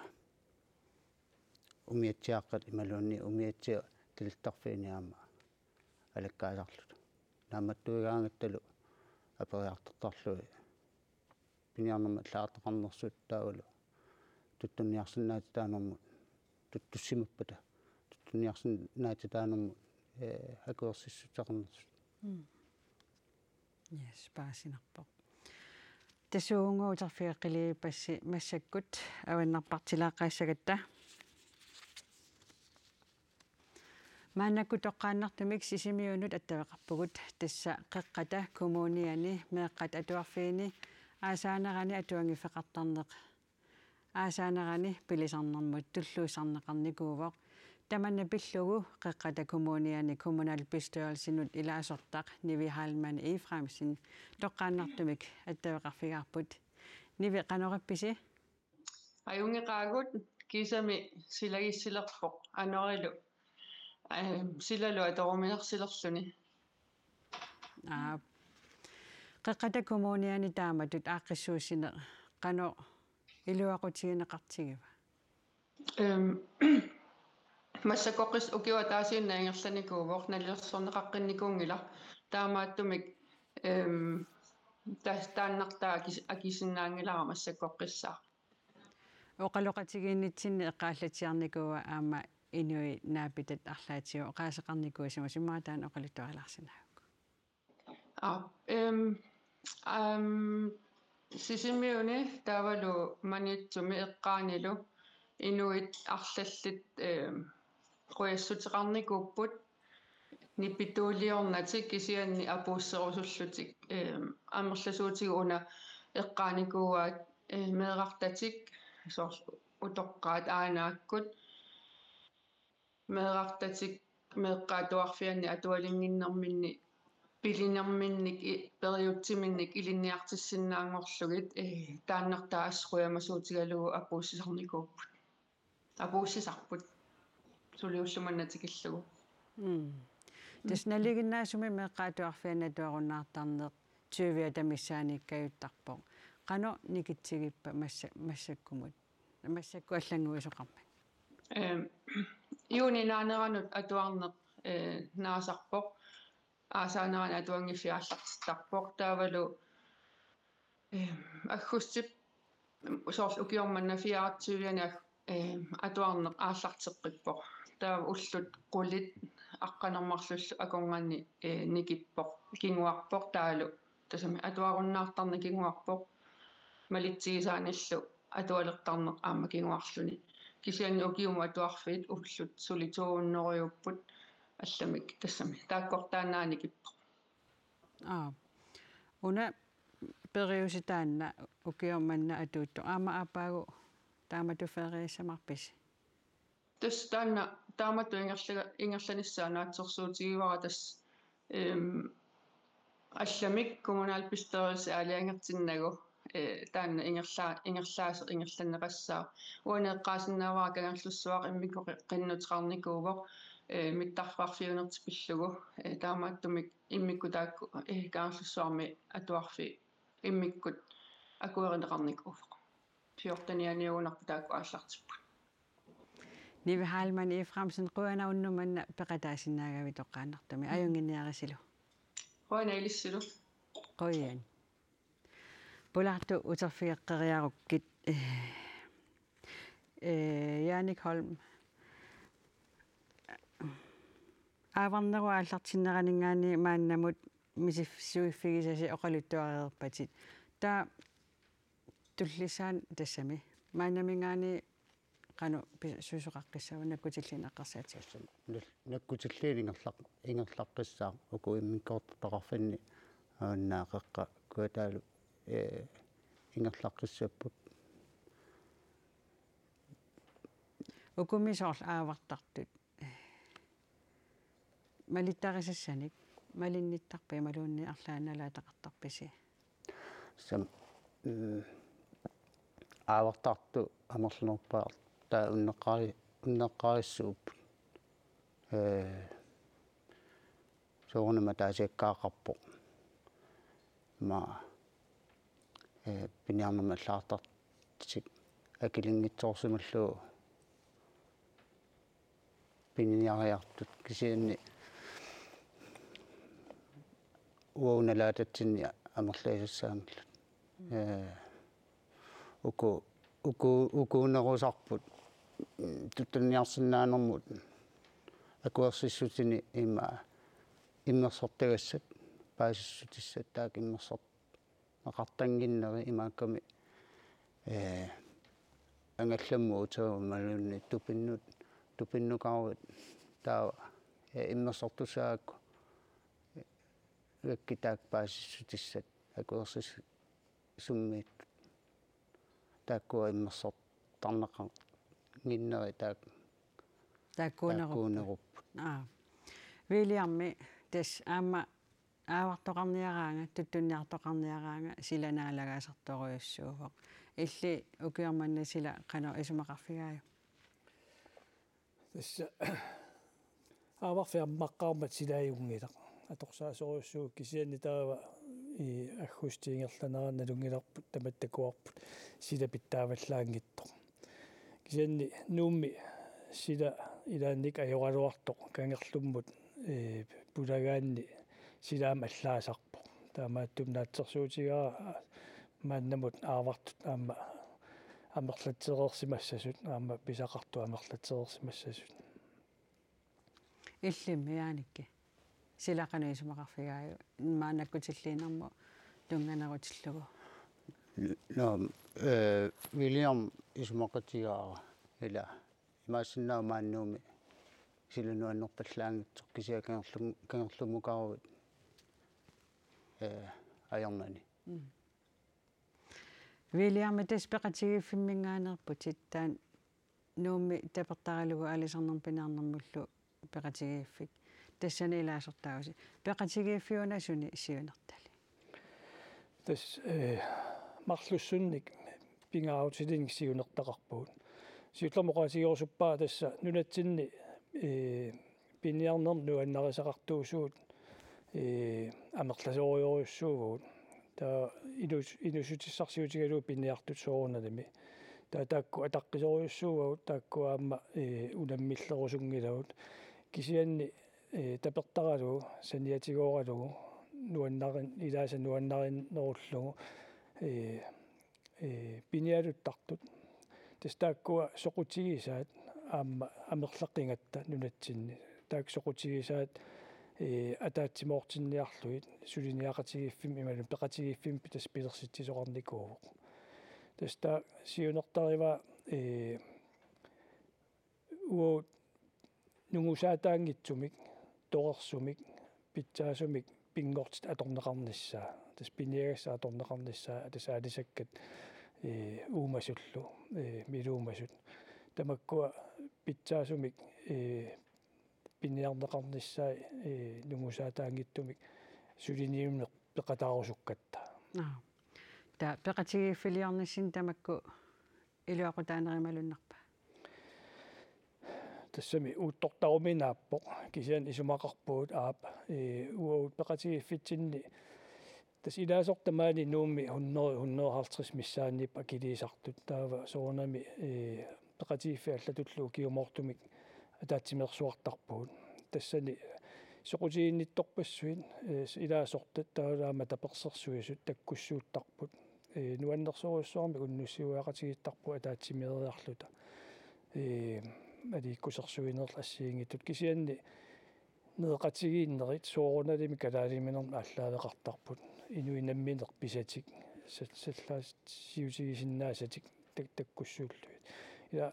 umiatsiaaqqat imaluunniit umiatsiat tilittarfiini aamma alakkaasarluta. Naammattuigaangattalu aperiartortarlugit piniarnermik allagartaqarnersut taavalu tuttunniarsinnaatitaanermut tuttussimappata tuttunniarsinnaatitaanermut, ee, akuersissuteqarnersut. Mm. Yes, paasinarpoq. Tassuugunnguuq uterfigeqqilerpassi massakkut avannarpartilaaqqaassagatta. Maannakkut toqqaannartumik Sisimiunut attaveqarpugut, tassa Qeqqata Kommuniani meeqqat atuarfiini aasaanerani atuanngiffeqartarneq aasaanerani pilisarnermut tulluussarneqarnikuuvoq. Tamanna pillugu Qeqqata Kommuniani kommunalbestyrelsinut ilaasortaq Nivi Heilmann Efraimsen toqqaannartumik attaveqarfigaarput. Nivi, qanoq ippisi? Ajunngeqaagut, kiisami silagissilerpoq anorilu. Ehm, silalu atoruminarsilerluni. Aap. Qeqqata Kommuniani taamatut aaqqissuussineq qanoq iluaqutigineqartigiva? Ehm, massakkorpiaq ukioq ataasiinnaq ingerlanikuuvoq, nalilersorneqaqqinnikuunngilaq. Taamaattumik, ehm, tas-, taannartaa akis-, akisinnaanngilara massakkorpiaq. Oqaloqatigiinnitsinni eqqaallatsiarnikuua aamma inuit naapitat arlaatigut oqaaseqarnikuusimasut, immaqa taanna oqaluttuarilaarsinnaagukku. Aap, ehm, ehm, Sisimiuni taavalu Maniitsumi eqqaanilu inuit arlallit, ehm, qujassuteqarnikuupput nipituuliornatik kisianni apuusserusullutik, ehm, amerlasuutigut una eqqaanikuuaat, eh, meerartatik, soorlu utoqqaat aanaakkut, meerartatik meeqqat atuarfianni atualinnginnerminni, pilinerminnik, i-, periutsiminnik ilinniartissinnaanngorlugit, eh, taannartaa assut qujamasuutigalugu apuussisarnikuupput. Apuussisarput. Suli ulloq manna tikillugu. Mm. Tassa nalinginnaasumik meeqqat atuarfianni atuarunnaartarneq tyviata missaaniikkajuttarpoq. Qanoq nikitsigippa massa-, massakkumut? Massakkut allannguisoqarmat. Ehm, juunip naaneranut atuarneq, eh, naasarpoq. Aasaanerani atuanngiffiit aallartittarpoq. Taavalu, eh, aggustip soorlu ukioq manna fireogtyve-ani ag-, eh, atuarneq aallarteqqippoq. Taava ullut qulit aqqaneq-marlullu akornanni, eh, nikippoq, kinguarpoq taavalu. Tassami atuarunnaartarneq kinguarpoq. Malitsigisaanillu atualertarneq aamma kinguarluni. Kisianni ukiumut atuarfiit ullut suli to hundredejuupput allamik tassami. Taakkortaannaani nikippoq. Aap. Una periusi taanna ukioq manna atuuttoq. Aamma aappaagu taamatut feriissamarpisi? Tassa taanna taamatut ingerla-, ingerlanissaa naatsorsuutigivara tassa, ehm, allamik kommunalbestyrelse aalajangertinnagu, eh, taanna ingerla-, ingerlaaseq ingerlanneqassaaq. Uani eqqaasinnaavara Kangerlussuaq immikkut qi-, qinnuteqarnikuuvoq, eh, mittarfeqarfiunertik pillugu, eh, taamaattumik immikkut taakku, eh, Kangerlussuarmi atuarfiit immikkut akuerineqarnikuuvoq. Fjortenianiugunarpoq taakku aallartipput. Nivi Heilmann Efraimsen, qujanaq unnuk manna peqataasinnaagavit toqqaannartumik. Ajunnginiarisilu. Qujanaq ilissilu. Qujan. Pulaartut uterfigeqqeriarukkit. Eh, Jannik Holm. Aavarnerup aallartinneraninngaanniit maannamut misissuiffigisasi oqaluttuareerpatit. Taava tullissaani tassami. Maannaminngaanniit qanoq pi-, susoqaqqissaava nakkutilliineq eqqarsaatigalugu? Nal-, nakkutilliineq ingerlaq-, ingerlaqqissaaq uku immikkoortortaqarfinni avannaaqeqqa kuataalu, ee, ingerlaqqissapput. Ukumi soorlu aavartartut malittarisassanik malinnittarpit imaluunniit arlaannik nalaataqartarpisi? Sam-, mm, aavartartut amerlanerpaat taava unneqqari-, unneqqarissuupput. Ee, soorunami ataasiakkaaqarpoq. Ima, ee, piniarnermik allagartartik akilinngitsoorsimallugu piniariartut kisianni uagut nalaatatsinni amerliasassaanngillat. Ee, uku-, uku-, ukuunerusarput, mm, tuttunniarsinnaanermut akuersissutini ima immersortagassat, paasissutissat taakku immersor-, neqartannginneri imaakkami, ee, angallammut uterumalunni tupinnut-, tupinnukaruit taava, ee, immersortussaagakku, ee, uagut taakku paasissutissat akuersissummiittut. Taakkua immersortarneqannginneri taak-, Taakkuunerupput. Taakkuunerupput. Aa. Williami tassa aamma aavartoqarniaraanga, tuttunniartoqarniaraanga, sila naalagaasartorujussuuvoq. Illit ukioq manna sila qanoq isumaqarfigaajuk? Tassa aavarfik ammaqqaarmat silajunngilaq. Atorsaasorujussuuvoq kisianni taava i aggustip ingerlanerani nalunngilarput tamatta takuarput sila pitsaavallaanngitsoq. Kisianni Nuummi sila ilaanni ajoraluartoq kangerlummut, ee, pulagaanni sila aamma allaasarpoq. Taamaattumik naatsorsuutigaara maannamut aavartut aamma amerlatsereersimassasut, aamma pisaqartut amerlatsereersimassasut. Illimmi Janikki? Sila qanoq isumaqarfigaajuk? Maanna nakkutilliinermut tunnganerutillugu. Nå, ee, William isumaqatigaara ila. Imaassinnaavoq maani Nuummi sila nuannerpallaanngitsoq kisianni kangerlum-, kangerlummukaruit, ee, ajornani. Mm. Williami tassa peqatigiiffimminngaanneerputit taanna Nuummi tapertaralugu aalisarnermut piniarnermullu peqatigiiffik. Tassani ilaasortaavusi. Peqatigiiffiuna suni siunertali? Tassa, ee, marlussunnik pingaarutilinnik siunertaqarpugut. Siullermik oqaatigerusuppara tassa nunatsinni, ee, piniarnermut nuannarisaqartuusugut, ee, amerlasoorujorujussuuvugut. Taava inus-, inuussutissarsiutigalugu piniartut soorunalimi. Taava taakku ataqqisorujussuuvagut, taakku aamma, ee, unammillerusunngilagut. Kisianni, ee, tapertaralugu, saniatigooralugu, nuannarin-, ilaasa nuannarinnerullugu, ee, ee, pinialuttartut. Tassa taakkua soqutigisaat aamma amerlaqqigatta nunatsinni. Taakku soqutigisaat, ee, ataatsimoortinniarlugit suliniaqatigiiffimmik imaluunniit peqatigiiffimmik tassa pilersitsisoqarnikuuvoq. Tassa taava siunertarivaa, ee, uagut nungusaataanngitsumik, torersumik, pitsaasumik pinngortitat atorneqarnissaa. Tassa piniagassat atorneqarnissaa, tassa aalisakkat, ee, uumasullu, ee, miluumasut. Tamakkua pitsaasumik, ee, piniarneqarnissaat, ee, nungusaataanngitsumik suliniuneq peqataarusukkatta. Aa. Taava peqatigiiffiliornissinni tamakku iluaqutaanerit malunnarpa? Tassami uuttortaruminaappoq, kisianni isumaqarpugut aap, ee, uagut peqatigiiffitsinni tassa ilaasortat maani Nuummi hundrede, hundrede halvtreds missaanniippoq akiliisartut. Taava soorunami, ee, peqatigiiffiit allatullu ukiumoortumik ataatsimeersuartarpugut. Tassani soqutiginnittorpassuit, ee, ilaasortat taavalu aamma tapersersuisut takkussuuttarput. Ee, nuannersorujussuarmik unnussiuiaqatigiittarput ataatsimeeriarluta. Ee, aliikkusersuineq assigiinngitsut kisianni nereqatigiinnerit soorunalimi kalaaliminermut aallaaveqartarput. Inuit nammineq pisatik, sal-, sallaassiutigisinnaasatik tak-, takkussuullugit. Ila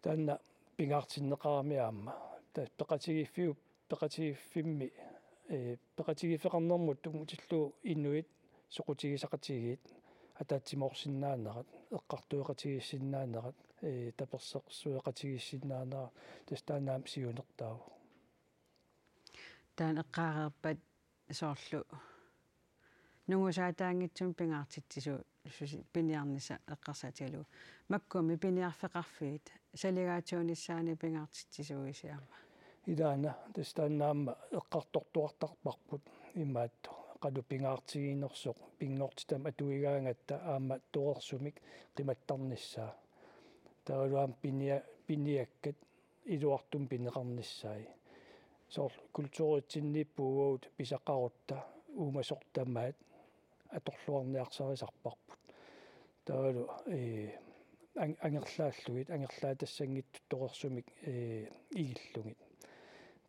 Taanna pingaartinneqarami aamma. Tassa peqatigiiffiup, peqatigiiffimmi, ee, peqatigiiffeqarnermut tunngatillugu inuit soqutigisaqatigiit ataatsimoorsinnaanerat, eqqartueqatigiissinnaanerat, ee, tapersersueqatigiissinnaanerat, tassa taanna aamma siunertaavoq. Taanna eqqaareerpat soorlu nungusaataanngitsumik pingaartitsisuususi piniarnissaq eqqarsaatigalugu. Makkummi piniarfeqarfiit saligaatsuunissaanik pingaartitsisuugisi aamma? Ilaana, tassa taanna aamma eqqartortuartarparput imaattoq, qanoq pingaartiginersoq, pinngortitami atuigaangatta aamma torersumik qimattarnissaa. Taavalu aamma pinia-, piniakkat iluartumik pineqarnissai. Soorlu kulturitsinniippoq uagut pisaqarutta uumasoq tamaat atorluarniarsarisarparput. Taavalu, ee, ang-, angerlaallugit, angerlaatassanngitsut torersumik, ee, igillugit.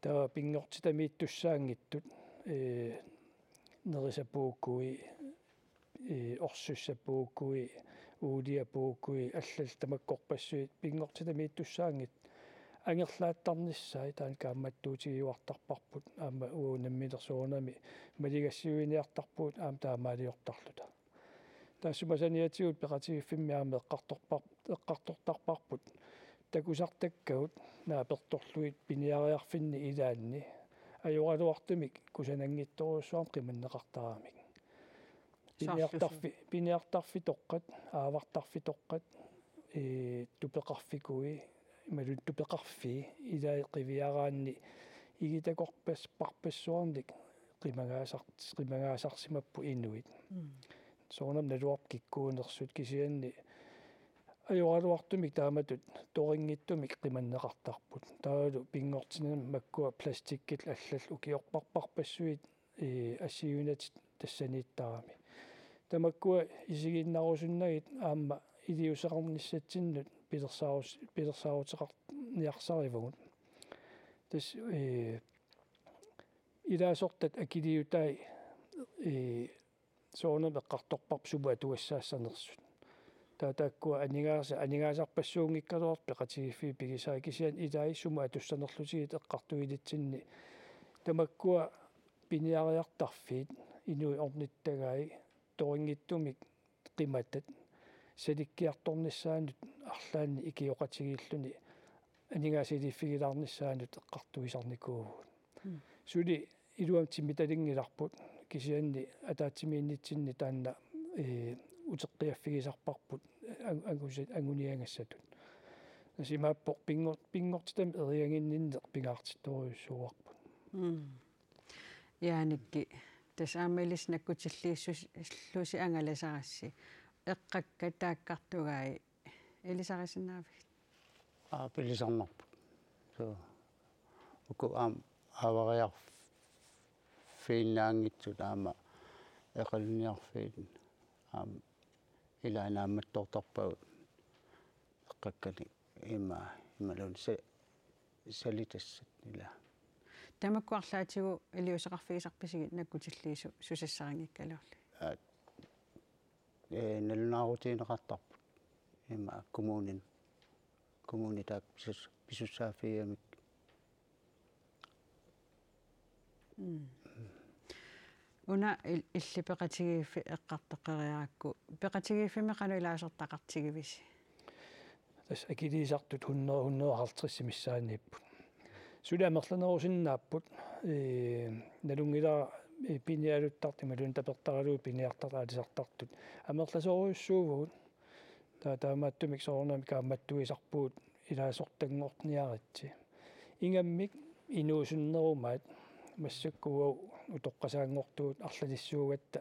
Taava pinngortitamiittussaanngitsut, ee, nerisat puukui, ee, orsussat puukui, uuliat puukui, allallu tamakkorpassuit pinngortitamiittussaanngitsut angerlaattarnissai taanna kaammattuutigiuartarparput aamma uagut namminersornermi maligassiuiniartarpugut aamma taamaaliortarluta. Taassuma saniatigut peqatigiiffimmi aamma eqqartorpar-, eqqartortarparput takusartakkagut naapertorlugit piniariarfinni ilaanni ajoraluartumik kusananngitsorujussuarmik qimanneqartaramik. Soorlusi? Piniartarfi-, piniartarfitoqqat, aavartarfitoqqat, ee, tupeqarfikui, imaluunniit tupeqarfii, ilai qiviaraanni igitakorpas-, -parpassuarnik qimagaasart-, qimagaasarsimapput inuit. Mm. Soorunami naluarput kikkuunersut kisianni ajoraluartumik taamatut torinngitsumik qimanneqartarput. Taavalu pinngortitamit makkua plastikkillu allallu ukiorparparpassuit, ee, assigiinnatit tassaniittarami. Tamakkua isiginnarusunnagit aamma iliuuseqarnissatsinnut pilersaarus-, pilersaaruteqarniarsarivagut. Tassa, ee, ilaasortat akiliutai, ee, soorunami eqqartorparput sumut atugassaassanersut. Taava taakkua aningaasa-, aningaasarpassuunngikkaluartut peqatigiiffiit pigisai kisianni ilai sumut atussanerlutigit eqqartuilitsinni tamakkua piniariartarfiit inuit ornittagai torinngitsumik qimatat salikkiartornissaannut arlaannik ikioqatigiilluni aningaasaliiffigilaarnissaannut eqqartuisarnikuuvugut. Mm. Suli iluamik timmitalinngilarput kisianni ataatsimiinnitsinni taanna, ee, uteqqiaffigisarparput ang-, angusa-, anguniagassatut. Tassa imaappoq pinngor-, pinngortitami eriaginninneq pingaartittorujussuuarput. Mm. Jaanikki, tassa aamma ilissi nakkutilliissullusi angalasarassi. Eqqakkat taakkartugai ilisarisinnaavigit? Aap, ilisarnarput. Suu. Uku aamma aavariarfiinnaanngitsut aamma eqalunniarfiit aamma ilaa naammattoortarpagut eqqakkanik ima imaluunniit sa-, salitassat ilaa. Tamakku arlaatigut iliuuseqarfigisarpisigit nakkutilliisu-, susassarinngikkaluarlugit? Aa, ee, nalunaarutigineqartarput. Ima kommunin. Kommuni taakku pisus-, pisussaaffigigamikku. Mm. Una il-, illit peqatigiiffik eqqartoqqiiarakku. Peqatigiiffimmi qanoq ilaasortaqartigivisi? Tassa akiliisartut hundrede, hundrede og halvtreds missaanniipput. Suli amerlanerusinnaapput, ee, nalunngilara, ee, pinialuttartut, imaluunniit tapertaralugit piniartartut aalisartartut. Amerlasoorujussuuvugut. Taa-, taamaattumik soorunami kaammattuisarpugut ilaasortanngorniaritsi. Ingammik inuusunnerumaat massakkut uagut utoqqasaanngortugut arlalissuugatta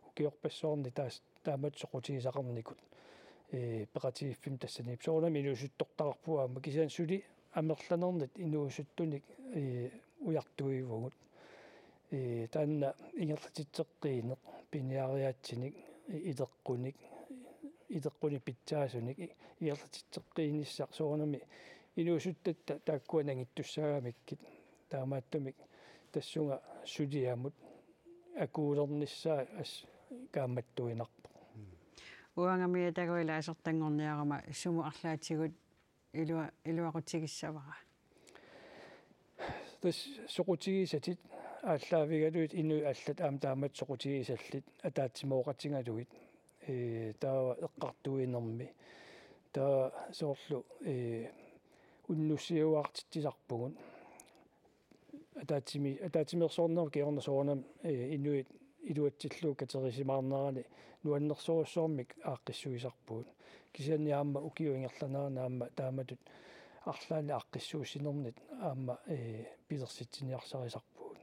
ukiorpassuarni taas-, taamatut soqutigisaqarnikut, ee, peqatigiiffimmi tassaniippoq. Soorunami inuusuttortaqarpugut aamma kisianni suli amerlanernik inuusuttunik, ee, ujartuivugut. Ee, taanna ingerlatitseqqiineq, piniariaatsinik, i-, ileqqunik, ileqqunik pitsaasunik, i-, ingerlatitseqqiinissaq soorunami inuusuttatta taakkua nangittussaagamikkit. Taamaattumik tassunga suliamut akuulernissaa assut kaammattuinnarpoq. Uangami atagu ilaasortanngorniaruma sumut arlaatigut ilua-, iluaqutigissavara? Tassa soqutigisatit aallaavigalugit inuit allat aamma taamatut soqutigisallit ataatsimooqatigalugit. Ee, taava eqqartuinermi. Taava soorlu, ee, unnussiuaartitsisarpugut. Ataatsimi-, ataatsimeersuarnerup kingorna soorunami, ee, inuit iluatsillugu katerisimaarnerani nuannersorujussuarmik aaqqissuisarpugut. Kisianni aamma ukiup ingerlanerani aamma taamatut arlaannik aaqqissuussinernit aamma, ee, pilersitsiniarsarisarpugut.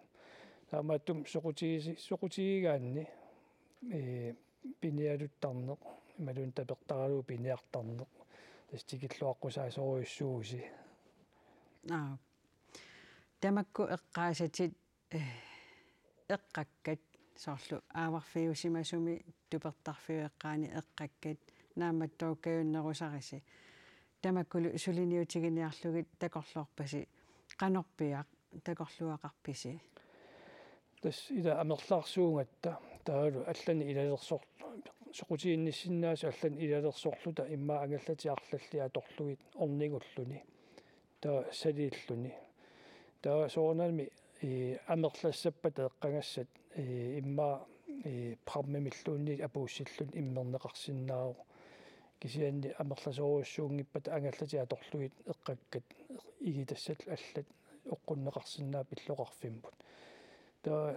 Taamaattumik soqutigisi-, soqutigigaanni, ee, piniaruttarneq, imaluunniit tapertaralugu piniartarneq, tassa tikilluaqqusaasorujussuusi. Aap. Tamakku eqqaasatit, eh, eqqakkat, soorlu aavarfiusimasumi tupertarfiup eqqaani eqqakkat, naammattoorujunnerusarisi. Tamakkulu suliniutiginiarlugit takorloorpasi, qanorpiaq takorluugaqarpisi? Tassa ila amerlaarsuugatta, taavalu allanik ilalersoor-, soqutiginnissinnaasut allanik ilalersorluta immaqa angallatit arlallit atorlugit ornigulluni. Taava saliilluni. Taava soorunami, ee, amerlassappata eqqagassat, ee, immaqa, ee, prammimilluunniit apuussilluni immerneqarsinnaavoq. Kisianni amerlasoorujussuunngippata angallatit atorlugit eqqakkat igitassat allat oqqunneqarsinnaavoq illoqarfimmut. Taava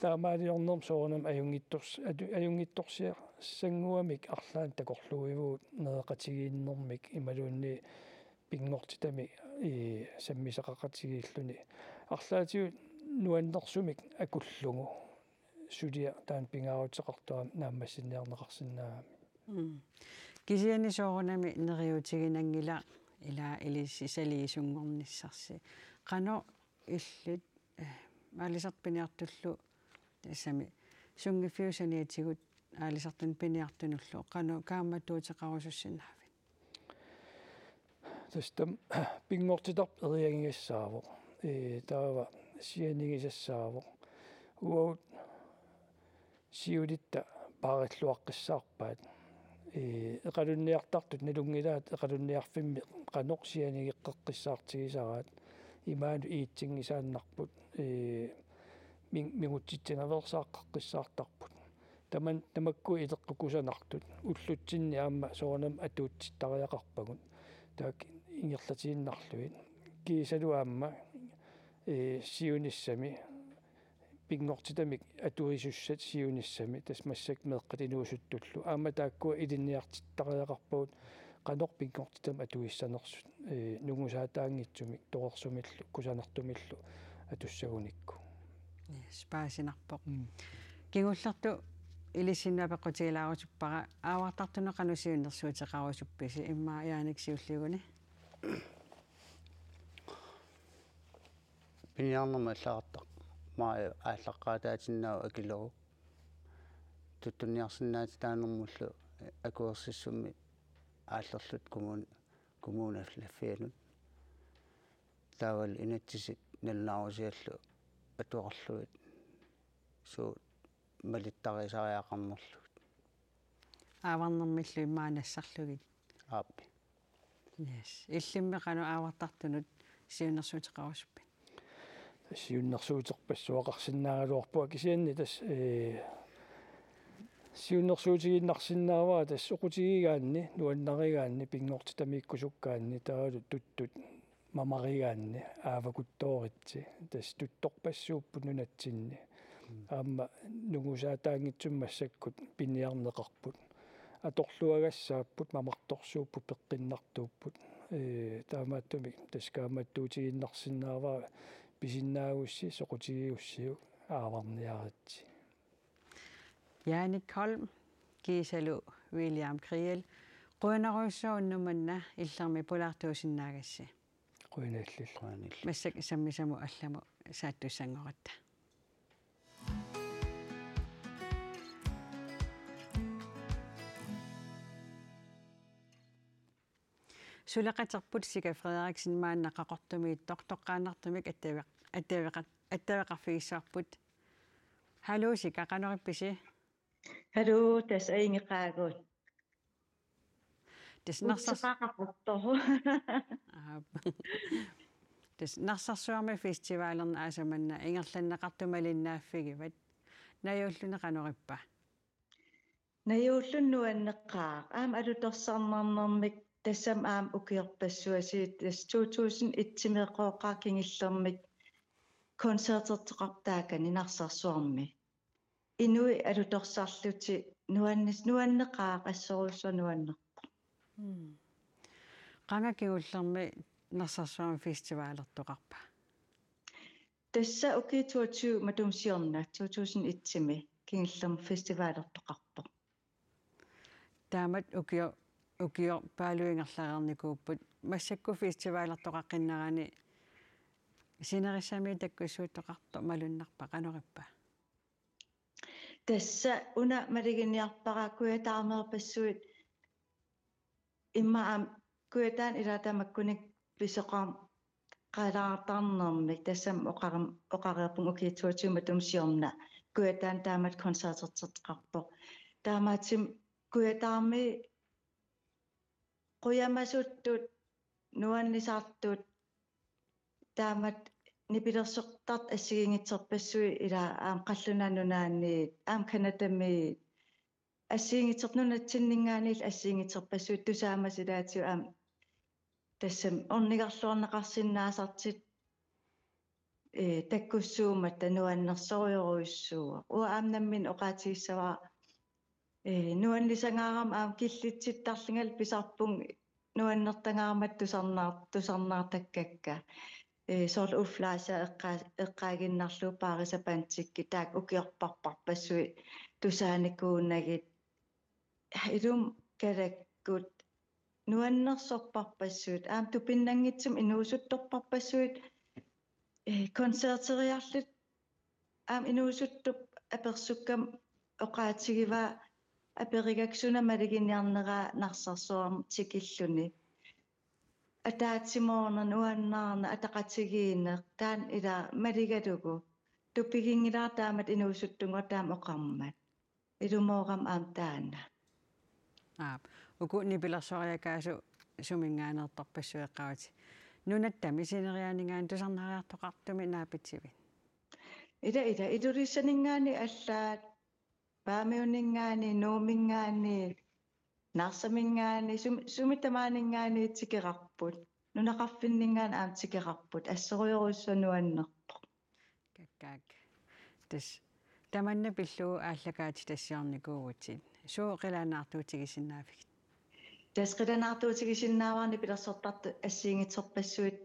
taamaaliornermi soorunami ajunngitsors-, atu-, ajunngitsorsiassannguamik arlaannik takorluuivugut nereqatigiinnermik imaluunniit pinngortitamik, ee, sammisaqaqatigiilluni. Arlaatigut nuannersumik akullugu suliaq taanna pingaaruteqartoq aamma naammassiniarneqarsinnaagami. Mm. Kisianni soorunami neriuutiginanngilaq ila ilissi saliisunngornissarsi. Qanoq illit, eh, aalisartut piniartullu tassami sunngiffiup saniatigut aalisartunut piniartunullu qanoq kaammattuuteqarusussinnaavit? Tassa taama pinngortitarput eriagigassaavoq. Ee, taava sianigisassaavoq. Uagut siulitta paarilluaqqissaarpaat. Ee, eqalunniartartut nalunngilaat eqalunniarfimmi qanoq sianigeqqissaartigisaraat. Imaanut iitsinngisaannarput. Ee, min-, mingutsitsinaveersaaqqissaartarput. Taman-, tamakku ileqqut kusanartut. Ullutsinni aamma soorunami atuutsittariaqarpagut. Taakku ingerlatiinnarlugit. Kiisalu aamma, ee, siunissami. Pinngortitamik atuisussat siunissami. Tassa massakkut meeqqat inuusuttullu. Aamma taakkua ilinniartittariaqarpagut. Qanoq pinngortitamik atuissanersut, ee, nungusaataanngitsumik, torersumillu, kusanartumillu atussagunikku. Yes, paasinarpoq. Mm. Kingullertut ilissinnut apeqqutigilaarusuppara, aavartartunut qanoq siunnersuuteqarusuppisi, immaqa Jaanik siulliuguni? Piniarnermik allagartaq. Maajip aallaqqaataatinnaavoq akilerup. Tuttunniarsinnaatitaanermullu akuersissummik aallerluta kommun-, kommunalaffianut. Taavalu inatsisit nalunaarusiallu atuarlugit suut malittarisariaqarnerlugit. Aavarnermillu immaqa nassarlugit. Aap. Yes. Illimmi qanoq aavartartunut siunnersuuteqarusuppit? Siunnersuuterpassuaqarsinnaagaluarpunga kisianni tassa, ee, siunnersuutigiinnarsinnaavara tassa soqutigigaanni, nuannarigaanni, pinngortitamiikkusukkaanni, taavalu tuttut mamarigaanni, aavakuttooritsi, tassa tuttorpassuupput nunatsinni. Mm. Aamma nungusaataanngitsumik massakkut piniarneqarput. Atorluagassaapput, mamartorsuupput, peqqinnartuupput. Ee, taamaattumik tassa kaammattuutigiinnarsinnaavara pisinnaagussi soqutigigussiuk aavarniaritsi. Jaanik Holm, kiisalu William Kriel, qujanarujussuaq unnuk manna illermi pulaartuusinnaagassi. Qujanaq illillu. Qujanaq illillu. Massakkut sammisamut allamut saattussanngoratta. Suleqaterput Sika Frederiksen maanna Qaqortumiittoq toqqaannartumik attaveq-, attaveqat-, attaveqarfigissavarput. Haluu Sika, qanorippisi? Haluu, tassa ajunngilaq. Tassa Narsars-, Utsaqaqartoq. Aap. Tassa Narsarsuarmi festivalerneq aasaq manna ingerlanneqartut malinnaaffigivat. Najuulluni qanoq ippa? Najuulluni nuanneqaaq. Aamma alutorsarnarnermik tassami aamma ukiorpassuit, tassa to tusind et-imi eqqooqaaq kingullermik koncertertoqarpoq taakani Narsarsuarmi. Inuit alutorsarlutik nuannis-, nuanneqaaq, assorujussuaq nuannerpoq. Mm. Qanga kingullermi Narsarsuarmi festivalertoqarpa? Tassa ukiut toogtyve matuma siorna to tusind et-imi kingullermi festivalertoqarpoq. Taamatut ukio-, ukiorpaaluit ingerlareernikuupput. Massakkut festivalertoqaqqinnerani sinerissami takkussuuttoqartoq malunnarpa, qanoq ippa? Tassa una maluginiarpara kujataameerpassuit immaqa aamma Kujataani ilaa tamakkununnga pisoqarneq qalaartarnermik, tassami oqareerm-, oqareerpunga ukiut toogtyve matuma siorna Kujataani taamatut koncertertoqarpoq. Taamaattumik Kujataarmi qujamasuttut, nuannisartut, taamatut nipilersortartut assigiinngitsorpassuit ilaa aamma Qallunaat Nunaanniit, aamma Canadamiit, assigiinngitsorpassuit nunatsinninngaanniit assigiinngitsorpassuit tusaamasut ilaatigut aamma tassami ornigarluarneqarsinnaasartut, ee, takkussuummat nuannersorujorujussuuvoq. Uanga aamma nammineq oqaatigissavara, ee, nuannisangaarama aamma killitsittarlungalu pisarpunga nuannertangaarmata tusarnaar-, tusarnaartakkakka. Ee, soorlu Uffe Larsip eqqaa-, eqqaaginnarlugu Paarisa Bandsikkut taakku ukiorparparpassuit tusaanikuunagit. Ilumut kalakkut nuannersorparpassuit, aamma tupinnanngitsumik inuusuttorparpassuit, ee, koncerteriarlutik aamma inuusuttup apersukkama oqaatigivaa aperigakku suna maluginiarneraa Narsarsuarmut tikilluni. Ataatsimoorneq, nuannaarneq, ataqatigiinneq, taanna ilaa malugalugu. Tupiginngilara taamatut inuusuttunngooq taama oqarmat. Ilumoorama aamma taanna. Aap. Uku nipilersoriakaasut suminngaanneertarpassuit eqqaavutit. Nunatta sineriaaninngaanniit tusarnaariartoqartumik naapitsivit? Ila, ila, Ilulissaninngaanniit allaat, Paamiuninngaanniit, Nuumminngaanniit, Narsaminngaanniit, sum-, sumi tamaaninngaanniit tikeqarput. Nunaqarfinninngaanniit aamma tikeqarput. Assorujorujussuaq nuannerpoq. Kakkaak. Tassa tamanna pillugu aallakaatitassiornikuuvutit. Suut qilanaartuutigisinnaavigit? Tassa qilanaartuutigisinnaavara nipilersortartut assigiinngitsorpassuit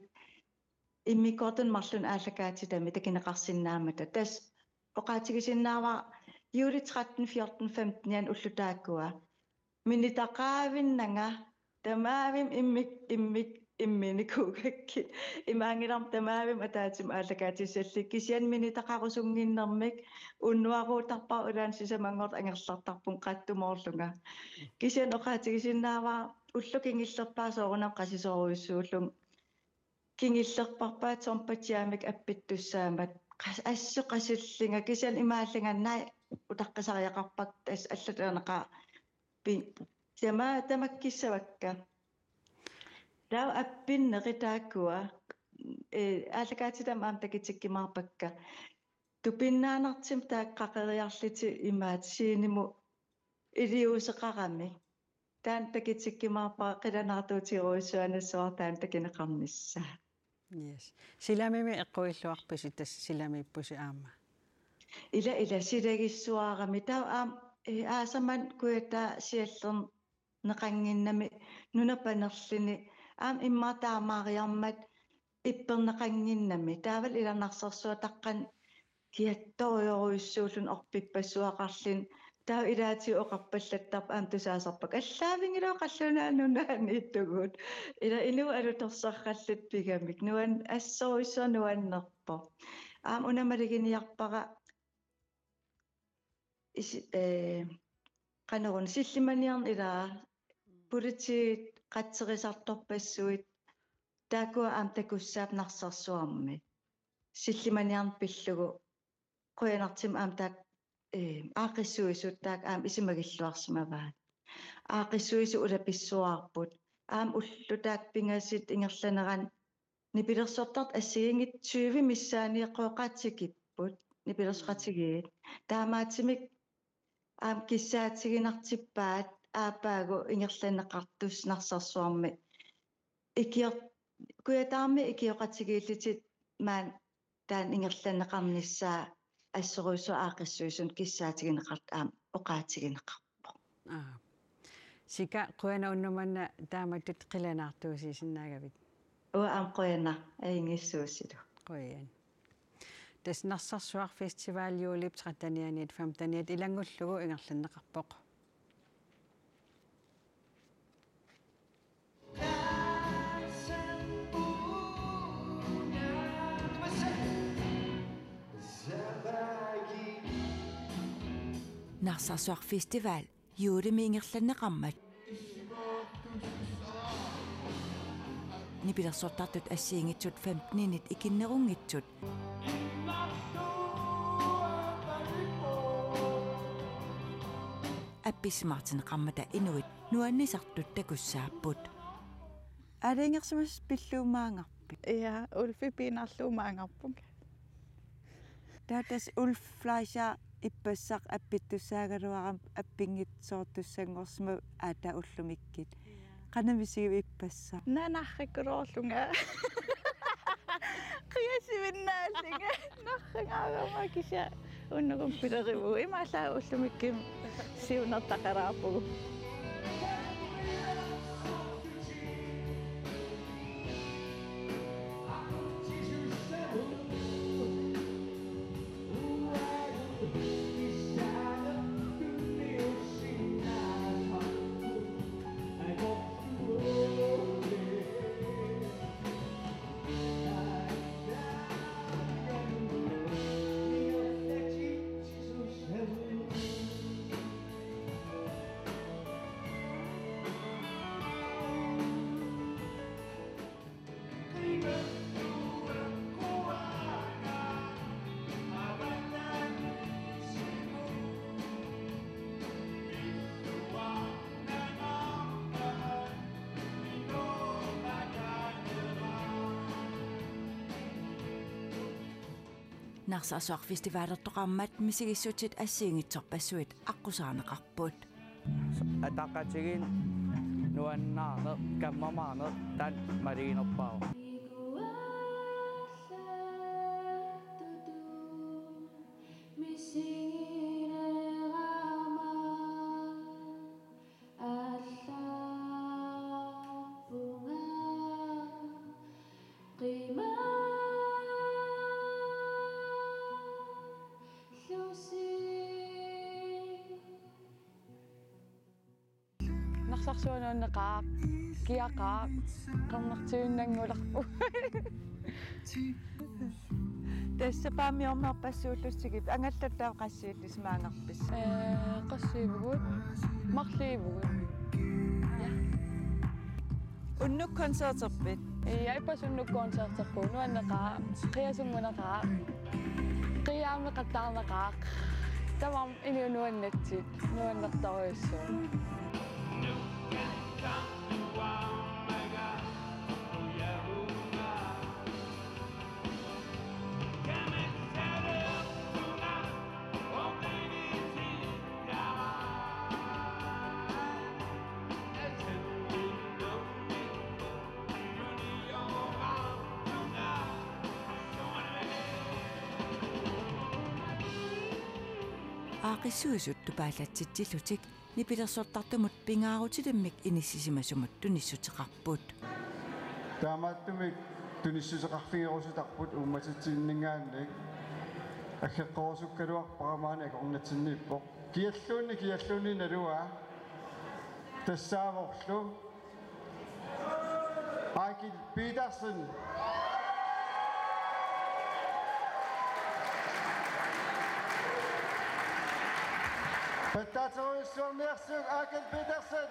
immikkoortuni marlunni aallakaatitami takuneqarsinnaammata. Tassa oqaatigisinnaavara juuli tretten, fjorten, femten-iani ullut taakkua. Minutaqaavinnanga tamavimmik immik, immik imminikuugakkit. Imaanngilarmi tamavimmik ataatsimik aallakaatissallugit. Kisianni minutaqarusunnginnermik unnuaruuttarpara, ilaanni sisamanngortut angerlartarpunga qattumoorlunga. Kisianni oqaatigisinnaavara ulloq kingullerpaaq soorunami qasisorujussuullunga. Kingullerparpaa Tom Patiamik appittussaammat qas-, assut qasillunga, kisianni imaallunga naak utaqqisariaqarpakka, tassa allatut aneqaa pi-, tama-, tamakkissavakka. Taava appinnerit taakkua, ee, aallakaatitami aamma takutikkumaarpakka. Tupinnaannartumik taakku qaqeriarlutik imaattoq scenemut iliuuseqaramik. Taanna takutikkumaarpara, qilanaartuutigerujussuanassuara taanna takuneqarnissaa. Yes. Silamimi eqquilluarpusi, tassa silamiippusi aamma? Ila, ila, silagissuarami. Taava aamma, ee, aasaq manna kujataa siallerneqannginnami nuna panerluni. Aamma immaqa taamaariarmat ipperneqannginnami. Taavalu ila Narsarsuaq taqqani kiattorujorujussuulluni orpippassuaqarluni. Taava ilaatigut oqarpallattarput aamma tusaasarpakka: Allaavinngilara Qallunaat Nunaanniittugut. Ila inuit alutorsarallutik pigamik. Nuan-, assorujussuaq nuannerpoq. Aamma una maluginiarpara isi-, ee, qanoruna, sillimaniarneq ilaa, politiit qatserisartorpassuit, taakkua aamma takussaapput Narsarsuarmi. Sillimaniarneq pillugu qujanartumik aamma taakku, ee, aaqqissuisut taakku aamma isumagilluarsimavaat. aaqqissuisut ulapissuarput. Aamma ullut taakku pingasut ingerlaneranni nipilersortartut assigiinngitsut tyve missaaniiqqooqaat tikipput. Nipilersoqatigiit. Taamaattumik aamma kissaatiginartippaat aappaagu ingerlanneqartussat Narsarsuarmi. Ikior-, Kujataarmi ikioqatigiillutik maani taanna ingerlanneqarnissaa assorujussuaq aaqqissuisunut kissaatigineqartut aamma oqaatigineqarpoq. Aa. Sika, qujanaq unnuk manna taamatut qilanaartuusiisinnaagavit. Uanga aamma qujanaq, ajunngitsuussilu. Qujan. Tassa Narsarsuaq Festival juulip trettenianiit femteniat ilanngullugu ingerlanneqarpoq. Narsarsuaq Festival juulimi ingerlanneqarmat. Nipilersortartut assigiinngitsut femteninit ikinnerunngitsut appissimaartinneqarmata inuit nuannisartut takussaapput. Aalajangersimasut pillugu maangarpit? Ja, Ulfi piinnarlugu maangarpunga. Taava tassa Ulf Fleischer ippassaq appittussaagaluarami appinngisitsoortussanngorsimavoq, aatsaat ullumikkut. Qanoq misigivit ippassaq? Naanarikkuloorlunga. Qiasivinnaallunga. Narragaagama kisianni unnugu pilerivugut. Imaallaat ullumikkut siunertaqalaarpugut. Narsarsuaq Festivalertoqarmat misigissutit assigiinngitsorpassuit aqqusaarneqarput. Ataqatigiinneq, nuannaarneq, kammamaarneq taanna maluginerpaavoq. Narsarsuaq nuanneqaaq, kiaqaaq, qernertuinnanngulerpoq. Tassa paamiornerpassuullusigit angallattaaq qassiillusi maangarpisi? Ee, qassiivugut, marluuvugut. Ja. Unnuk koncerterpit? Ja, ippassaq unnuk koncerterpugut, nuanneqaaq, qiasunnguneqaaq, qiaammeqattaarneqaaq. Tamarmik inuit nuannatsut, nuannertorujussuuvoq. Aaqqissuisut tupaallatsitsillutik nipilersortartumut pingaarutilimmik inissisimasumut tunissuteqarput. Taamaattumik tunissuteqarfigerusutarput uummatitsinnit, aggeqqorusukkaluarpara, maani akornatsinniippoq. Kialluunniit, kialluunniit naluara. Tassaavorlu Eigil Petersen. Pattaaterujussuarniarsiuk Eigil Petersen.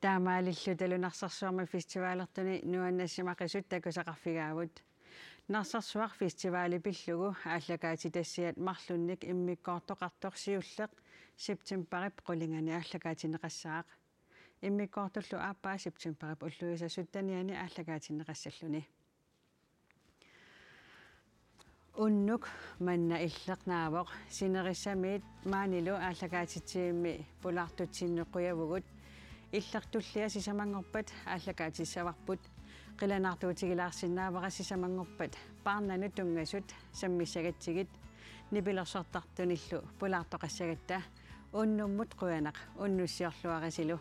Taamaalillutalu Narsarsuarmi festivalertuni nuannarissimaqisut takusaqarfigaavut. Narsarsuaq festivali pillugu aallakaatitassiat marlunnik immikkoortoqartoq siulleq septembarip qulingani aallakaatinneqassaaq. Immikkoortullu aappaa septembarip ulluisa syttenianni aallakaatinneqassalluni. Unnuk manna Illeq naavoq. Sinerissamiit maanilu aallakaatitsivimmi pulaartutsinnut qujavugut. Illeq tullia sisamanngorpat aallakaatissavarput. Qilanaartuutigilaarsinnaavara sisamanngorpat paarnanut tunngasut sammissagatsigit nipilersortartunillu pulaartoqassagatta. Unnummut qujanaq, unnussiorluarisilu.